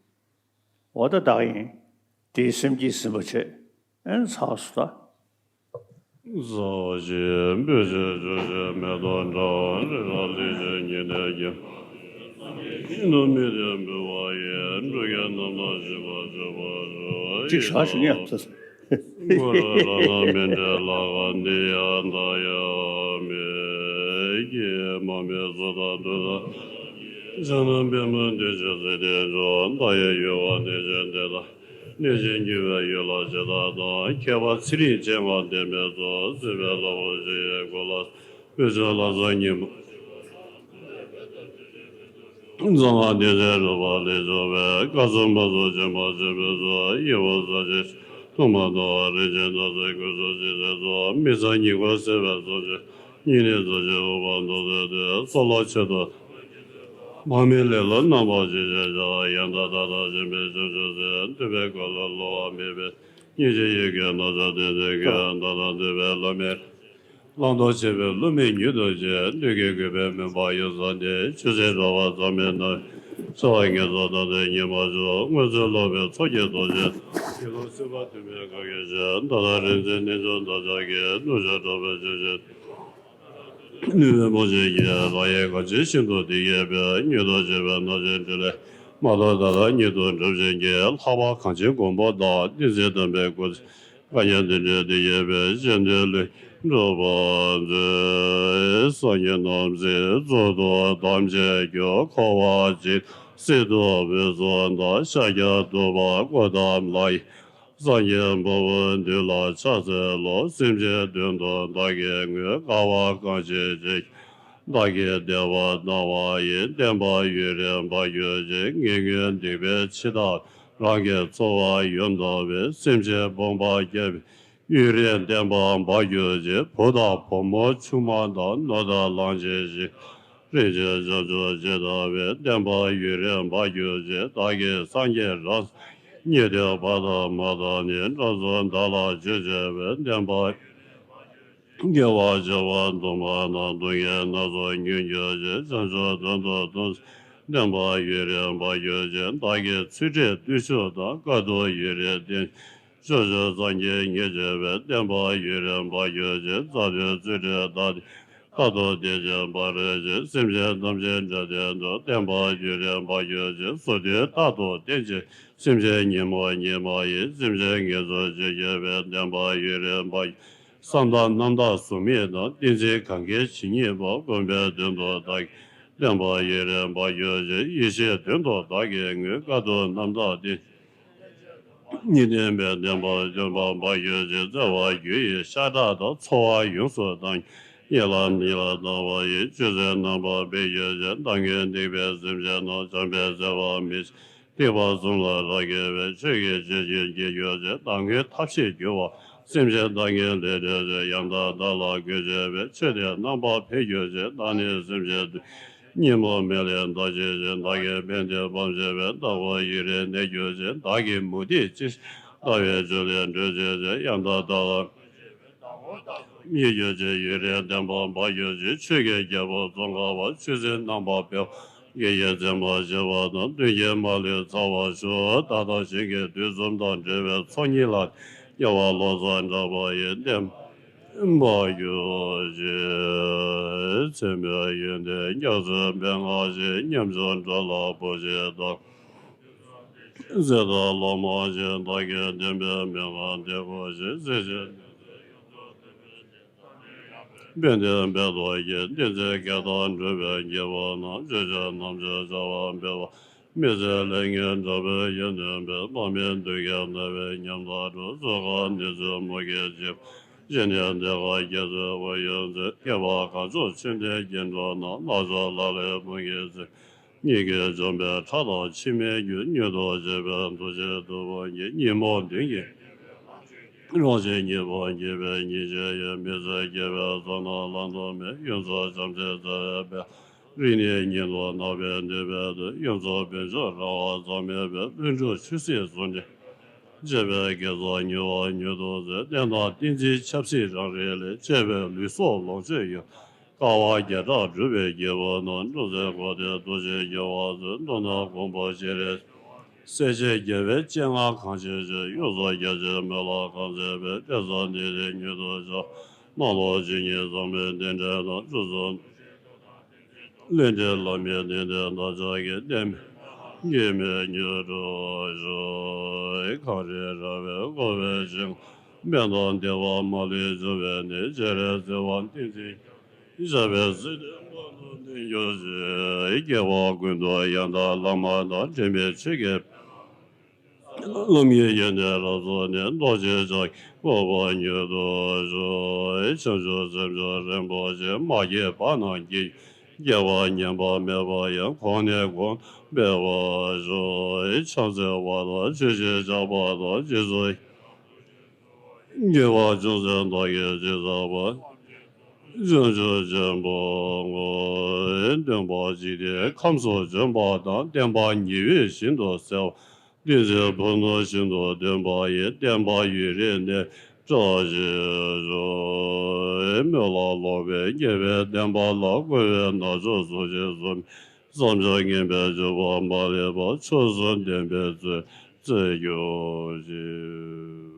འོ་ད་བདག་ཡིན། དེའི་སེམས་ཀྱིས་ཟིན་པ་བྱས། ཨེ་ཚར་སོང་ད། རྩ་བ་བཞི་འབུལ་བྱེད་ཆུ་བཞི་མེ་ཏོག་འདྲ། རི་རབ་ལེགས་བྱས་ཉི་ཟླའི་རྒྱན། ནུབ་མི་དེ་འབུལ་བ་ཡིན། འགྲོ་ཀུན་རྣམ་དག་ཞི་བར་གྱུར་པར་ཤོག། ཅིག་ཧྲ་ཞིག་ཡ། གུ་རུ་རཏྣ་མཎྜལ་ལྷ་ཁང་འདི་ཡང་མཐའ་ཡས་མེད་ཀྱི། མ་མོའི་གཟུགས་དང་གདུགས་དང་ཕྱག་ན་པདྨོ་བདུད་ཀྱི་སྲིན་དེ་འཇོམས། མཐའ་ཡས་འོད་དཔག་མེད་ཅན་དེ་དག་གནོད་སྦྱིན་འགྱུར་བའི་ཡུལ་ལ་ཇི་ལྟར་བཏང་། ཁྱད་པར་ཚེ་རིང་སྤྱན་སྔར་བསྟན་པའི་ཚུལ། སྲིད་པའི་ལྷ་མོ་བཞི་ཡི་སྐུ་ལ། བོད་ཆེན་ལྷ་བཟང་ཉི་མ། གཙང་ཁང་བདེ་ཆེན་རོལ་པ་ལས་བྱུང་བའི། སྐལ་བཟང་མ་གཟུགས་ཅན་མ་བྱོན་པའི་ཚུལ། གཡས་པ་གཟར་ཆེན་ཐུར་མ་བརྡུང་བ། རིན་ཆེན་ནགས་ཚལ་ཀུན་སྤྱོད་ཅན་དེ་ཚོ། མི་གཙང་ཉེས་དཀར་སེལ་བའི་ཚོགས་ཆེན། སྙིང་ནི་རྫོགས་ཆེན་ཨུཏྤལ་མདོག་མཛེས་ཏེ། གསོ་ལ་མཆོད་དོ། མར་མེ་ལེབ་ལ་རྣམ་པར་བཞད་བྱས་ཤིང་། ཡང་དག་མཐའ་དག་བྱམས་པའི་ཞབས་ཞུ་མཛད། འདུས་པའི་མཁའ་ལ་གློ་བ་མེད་པའི། སྙིང་རྗེ་ཡི་གེ་རྣམ་གསལ་བསྟན་འཛིན་གྱིས། མདའ་དང་མདུད་པའི་བླ་མའི་བླང་དོར་ཕྱེ་བའི་བསླུ་མེད་མྱུར་དུ་བྱེད། བདུད་ཀྱི་རྒོད་པའི་མུན་པ་ཡུགས་བཟླས་ཏེ། ཆོས་སྲིད་འགྲོ་བ་ཟག་མེད་རྣམས། འཚེ་བ་ངན་སོང་དག་སྟེ་ཉེས་པར་སྤྱོད། མངོན་སུམ་སློབ་པའི་ཚོགས་ཀྱི་རྡོ་རྗེ། ཡིད་བློ་སེམས་དཔའ་དུ་མའི་གར་གྱིས་བྱེད། མདའ་དང་རིག་འཛིན་རྣལ་འབྱོར་འདོད་ཆགས་ཀྱིས། གནོད་བྱེད་འགྲོ་བའི་ཆོས་ཅན། ནུས་པའི་མུ་སྟེགས་ཀྱིས། རང་ཡིད་གང་ཆེན་ཤིན་ཏུ་བདེ་བསྐྱེད་པའི། མྱུར་དུ་བྱེད་པའི་རྣམ་ཅན་འདི་ལས། མ་ཐོབ་ད་ལྟ་ཉིད་དུ་འགྲུབ་བྱིན་གྱིས། ལྷག་པ་གངས་ཅན་མགོན་པོ་དང་། བསྟན་འཛིན་དམ་པའི་སྐུ་ཚེ་བསྐལ་བརྒྱར་བརྟན་ཅིང་བདེ་བསྐྱེད་པའི། གཞན་དོན་ལུས་འགྲུབ་པར་མཛོད། སངས་རྒྱས་རྣམས་ཀྱི་གཙུག་ཏོར་དམ་ཆོས་ཀྱང་། འཁོར་བ་འཇིག་སྲིད་དུ་བོད་སོགས་དང་། ཤཱཀྱ་ཐུབ་པ་སྐུ་བལྟམས་ལ་ཡི། སངས་རྒྱས་འབུམ་པོ་འདུས་ལ་ཕྱག་འཚལ་ལོ། སེམས་ཅན་དོན་དུ་བདག་གིས་མངོན། དཀའ་བ་གང་ཞིག་ཅི་བདག་གིས་བདེ་བ་གནང་བ་ཡི། བསྟན་པ་ཡུན་རིང་འབར་གྱུར་ཅིག། ངན་ངོན་སྡིག་པའི་འཆི་བདག་རང་གི་འཚོ་བ་ཡུན་དུ་བའི། སེམས་ཅན་ཕོངས་པ་བསྐྱབ་པའི། ཡུན་རིང་བསྟན་པ་འབར་གྱུར་ཅིག། བུ་དང་བུ་མོ་ཆུང་མ་དང་། ནོར་དང་ལོངས་སྤྱོད་བཞི། རིན་ཆེན་ཆར་ཆུ་ཇི་ལྟ་བའི། བསྟན་པ་ཡུན་རིང་འབར་གྱུར་ཅིག། བདག་གིས་སངས་རྒྱས་རང་སངས་རྒྱས་ཉིད་དེ་བར་དུ་མ་བཏང་ནས། འགྲོ་ཚོགས་བདག་ལ་བྱོན་བྱས་པའི། བསྟན་པ་དགེ་བ་བྱེ་བ་དུ་མ་རྣམས། སྡུག་བསྔལ་སྣ་ཚོགས་མྱོང་གྱུར་ཅིག། བྱང་ཆུབ་དོན་དུ་གདུང་སེམས། བསྟན་པ་ཡུན་རིང་འབར་གྱུར་ཅིག། བདག་གིས་ཚུལ་ཁྲིམས་བརྟུལ་ཞུགས་དང་། དཀའ་ཐུབ་ཡུན་རིང་བརྟན། ཕྱོགས་བཅུའི་སངས་རྒྱས་ཉིད་མཆོད་པའི། བསྟན་པ་ཡུན་རིང་འབར་གྱུར་ཅིག། རྩ་བའི་ཚུལ་ཁྲིམས་དང་ལྡན། རྟག་ཏུ་བསྟེན་ཅིང་སྦ་རེ་བྱེད། སེམས་ཅན་ཐམས་ཅད་འདྲེན་དོན་དུ། བསྟན་པ་ཡུན་རིང་འབར་གྱུར་ཅིག། སོ་སོའི་རྟག་ཏུ་བསྟེན་ཅིང་། སེམས་ཅན་ཉོན་མོངས་ཉིད་མ་ཡིན། སེམས་ཅན་ངན་སོང་ཆོས་སྐྱོབ་པའི། བསྟན་པ་ཡུན་རིང་འབར་གྱུར། བསམ་དང་རྣམ་དག་གཟུགས་མེད་རྣམས། བསྟན་འཛིན་གང་གིས་ཇི་སྙེད་པ། བསྒོམ་པའི་དོན་དུ་བདག་གིས། བསྟན་པ་ཡུན་རིང་འབར་གྱུར་ཅིག། ཡེ་ཤེས་དོན་དུ་བདག་གིས་མངོན། དཀའ་ཐུབ་རྣམ་དག་བསྟེན། གཉིས་ལྡན་པའི་བསྟན་པ་ལྗོན་པ་འབར་གྱུར་ཅིག། བརྩེ་བ་རྒྱུ་ཡི་ཤ་ཁྲག་དང་། འཚོ་བ་ཡོངས་སུ་བཏང་། ཡན་ལག་ཉིད་ལ་བཏང་བ་ཡི། ཆོས་སྲིད་རྣམ་པར་སྤེལ་གྱུར་ཅིག། བདག་ངན་སྡིག་པའི་སེམས་ཅན་རྣམས། བྱམས་པའི་བརྩེ་བ་མི་ཟད། སྡིག་པ་གསུམ་ལ་རབ་དགའ་བའི། ཆོས་ཀྱི་ཆུ་སྐྱེས་རྒྱས་གྱུར་ཅིག། བདག་ངན་ཐབས་ཤེས་བསྒྱུར་བ། སེམས་ཅན་བདག་ངན་ལས་འདྲེན་ཅིང་། ཡང་དག་བདག་ལ་གུས་བྱས་པའི། ཆོས་དེ་རྣམ་པར་འཕེལ་གྱུར་ཅིག། བདག་ནི་སེམས་ཅན་དོན། སྙིང་པོ་མེད་ལས་བདག་གཅེས་ཤིང་། བདག་གིས་ཕན་བདེ་སྤངས་བྱས་པའི། བདག་པོ་ཡུན་རིང་གནས་གྱུར་ཅིག། བདག་གི་མུ་སྟེགས་ཅི་ཞིག་ལྟ་བའི་ཆོས་ལས་གྲོལ་བྱས་ཤིང་། ཡང་དག་བདག་ལ་མི་གུས་ཅིག། ཡུན་རིང་བསྟན་པ་འབར་གྱུར་ཅིག། ཆོས་ཀྱི་རྒྱལ་པོ་ཙོང་ཁ་པ། ཆོས་སྲིད་རྣམ་པར་སྤེལ་བ། དགེ་བའི་བཙུན་མ་བྱེ་བ་རྣམས། མཐུན་རྐྱེན་མ་ལུས་ཚང་བར་ཤོག། བདག་དང་གཞན་གྱི་དུས་གསུམ་དང་བྲལ་བའི་ཚོགས་གཉིས་ལ། སྐྱེ་བ་ལོ་ཙཱ་འདྲ་བ་ཡི། བསྟན་པ་འབར་གྱུར་ཅིག། མཚན་མོའི་ཡོན་ཏན་རྒྱ་མཚོའི་མན་ངག་བཞིན། ཉམ་ཆུང་འགྲོ་ལ་བུ་གཅིག་དང་། ཟས་དང་ལོ་མ་བཞིན། བདག་གིས་བསྟན་པའི་མན་ངག་འདི་གོ་ཞིང་། གཟི་བརྗིད་ཕན་བདེ་འབད་དོ་བགྱི། བསྟན་འཛིན་བསྐལ་བཟང་འགྲུབ་པའི་རྒྱལ་པོ་རྣམས། ཆོས་སྤྱོད་རྣམ་དཔྱོད་བྱ་བ་འཕེལ་བ། མི་ཚེ་ལས་ངན་འདྲ་བའི་ཡོན་ཏན་སྤེལ། དཔག་མེད་གདུལ་དཀའི་ནད་པས་ཉམ་ཐག་འགྲོ། གསོད་དཀའ་ནད་སོས་མུ་གེས་འཇིགས་པ། སྤྱན་ནི་འདོད་དཀའ་རྒྱ་མཚོའི་དབུགས་དབྱུང་མཛད། སྐྱེ་བ་གང་བྱུང་ཆོས་འདོད་སྐྱེ་འགྲོ་ན། ལག་ཆོག་ལག་ལེན་མུ་གེས་འཚེ། གཉིད་ཀྱིས་འཇོམས་པའི་ཁྲག་དང་མཆི་མའི་རྒྱུན། མྱུར་དུ་བྱེད་པའི་འདུ་བྱེད་དུ་བུ་གཉིས། ཉོན་མོངས་བདུན་གྱི་རང་བཞིན་གཉིས་པོ་འགྱེད་པའི་ཉེས་བྱས་ཡོད། མི་ཚེ་སྐྱེལ་བའི་བསོད་ནམས་བླ་ན་མེད། གཡུ་མཚོ་བྱམས་བརྩེའི་བརྩེ་བས་སྤེལ། རིག་གནས་ཉིད་དུ་བརྣག་པའི་ནུས་པས་འདུལ། གཡུ་མཚོ་བོད་ལྗོངས་ར་བ་ཙམ་མེད་པའི། ལྷུན་གྲུབ་ཆོས་སྲིད་ཟུང་འབྲེལ་བྱེད་པའི་དགེ་རྩ་མྱུར་བ་མྱུར་དུ་མཛད། བསྟན་དང་བསྟན་འཛིན་ཆབ་སྲིད་རང་རེ་ལས། གཅེས་པའི་ལུས་སྲོག་ལོངས་སྤྱོད་ཡོད། དཀའ་བ་བརྒྱ་ཕྲག་སྒྲུབ་པའི་རྒྱལ་པོ་རྣམས། འབྲུ་རྩེ་གོ་ཏའི་རྡོ་རྗེ་རྒྱལ་བ་མཛོད། མདོར་ན་མགོན་པོ་སྤྱན་རས་གཟིགས། སྲས་བཅས་རྒྱལ་བའི་སྤྱན་སྔར་གང་ཆེ་ཆེ། གཡུ་མཚོ་རྒྱ་ཆེན་མོད་ལ་གང་མཛད་པའི། དཔལ་བཟང་འདི་ནི་མྱུར་དུ་འཇོམས། གནམ་ལོ་བཅུ་གཉིས་བཟང་མོའི་རྟེན་འབྲེལ་དང་། བཅུ་གསུམ་ནོར་རྫས་རྟག་ཏུ་བསྟེན་ཅིང་། ལས་འབྲས་བླ་མེད་གནས་བརྟན་བདག་ཅག་གི། བསྟན་པའི་དགེ་མི་མྱུར་དུ་ཤོག་གངས་རི་ར་བས་བསྐོར་བའི་ཞིང་། དཔལ་དང་བདེ་བ་མ་ལུས་འབྱུང་བའི་གནས། སྤྱན་རས་གཟིགས་དབང་བསྟན་འཛིན། ཞབས་པད་སྲིད་མཐའི་མགོན་དུ་འགྱུར་ཞིང་། སྐྱེ་བ་ཀུན་ཏུ་ཡང་དག་བླ་མ་དང་། འབྲལ་མེད་ཆོས་ཀྱི་ལམ་གྱི་ཡོན་ཏན་རབ་རྫོགས་ནས། རྡོ་རྗེ་འཆང་གི་གོ་འཕང་མྱུར་དུ་ཤོག་བྱང་ཆུབ་སེམས་མཆོག་རིན་པོ་ཆེ། མ་སྐྱེས་པ་རྣམས་སྐྱེ། སྐྱེ་བ་ཉམས་པ་མེད་པར་ཡང་། གོང་ནས་གོང་དུ་འཕེལ་བར་ཤོག་བྱང་སེམས་དཔའ་དང་ཆོས་ཀྱི་ཆབ་འབངས་དང་། རྗེས་སུ་དགེ་བ་ཅུང་ཟད་བདག་གིས་ཅི་བསགས་པ། བྱང་ཆུབ་ཆེན་པོའི་སྟོན་པ་འཇིག་རྟེན་ཁམས་སུ་བྱོན་པ་དང་། བསྟན་པ་ཉི་འོད་བཞིན་དུ་གསལ་བ། བསྟན་འཛིན་བུ་སྣོད་བཞིན་དུ་སྟོན་པ་ཡི། བསྟན་པ་ཡུན་རིང་གནས་གྲགས་ཤིང་བཞུགས། སྨོན་ལམ་ལོག་པའི་དགེ་བའི་བསྟན་པ་ལ། འཁོར་བའི་མནར་གཅོད་གཟུགས་ཅན་གསུམ། བསམ་བྱ་ངན་པའི་སྤྱོད་པ་མ་ལུས་པ། མཆོག་གསུམ་བདེན་པའི་བརྩོན་འགྲུས་གྱུར་ཅིག་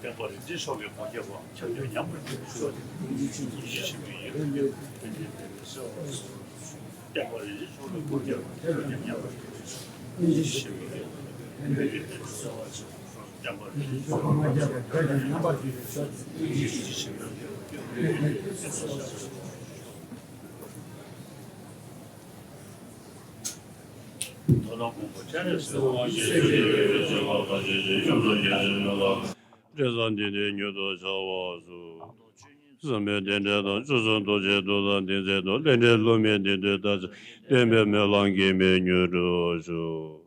བསྟན་པ་རིན་ཆེན་མཆོག་གི་གོ་ཁྱབ་པ་ཆ་མཉམ་པར་གྱུར་ཅིག་ཡིད་ཆེས་ཆེན་པོས་ཡིད་ལ་འོས་པའི་ཕན་བདེའི་ལས་ལ་གསོལ་བ་གསོལ། བསྟན་པ་རིན་ཆེན་མཆོག་ལ་གུས་ཕྱག་ཆ་མཉམ་པར་གྱུར་ཅིག་ཡིད་ཆེས་ཆེན་པོས་ཡིད་ལ་འོས་པའི་ཕན་བདེའི་ལས་ལ་གསོལ་བ་གསོལ། བསྟན་པ་རིན་ཆེན་མཆོག་ལ་གུས་ཕྱག་ཆ་མཉམ་པར་གྱུར་ཅིག་ཡིད་ཆེས་ཆེན་པོས་ཡིད་ལ་འོས་པའི་ཕན་བདེའི་ལས་ལ་གསོལ་བ་གསོལ། མདོར་ན་མགོན་པོ་སྤྱན་རས་གཟིགས་དབང་ཆེན་ཞབས་ཀྱི་སྤྱན་སྔར་བདག་ཆེན་ཞིང་ཡུམ་གསུམ་རྒྱལ་བྱེད་མི་ལ། འབྲས་བཟང་འདི་ནི་མྱུར་དུ་འཆར་བར་གསོལ། བཟང་པོའི་རྟེན་འབྲེལ་དང་། བཅུ་གསུམ་ཐུགས་རྗེའི་མཐུ་དང་ཏིང་འཛིན་དང་། ལས་འབྲས་བསླུ་མེད་བདེ་འདོད་ལྟར་བྱ། བསྟན་པའི་སྨོན་ལམ་གེགས་མེད་མྱུར་འགྲུབ་ཤོག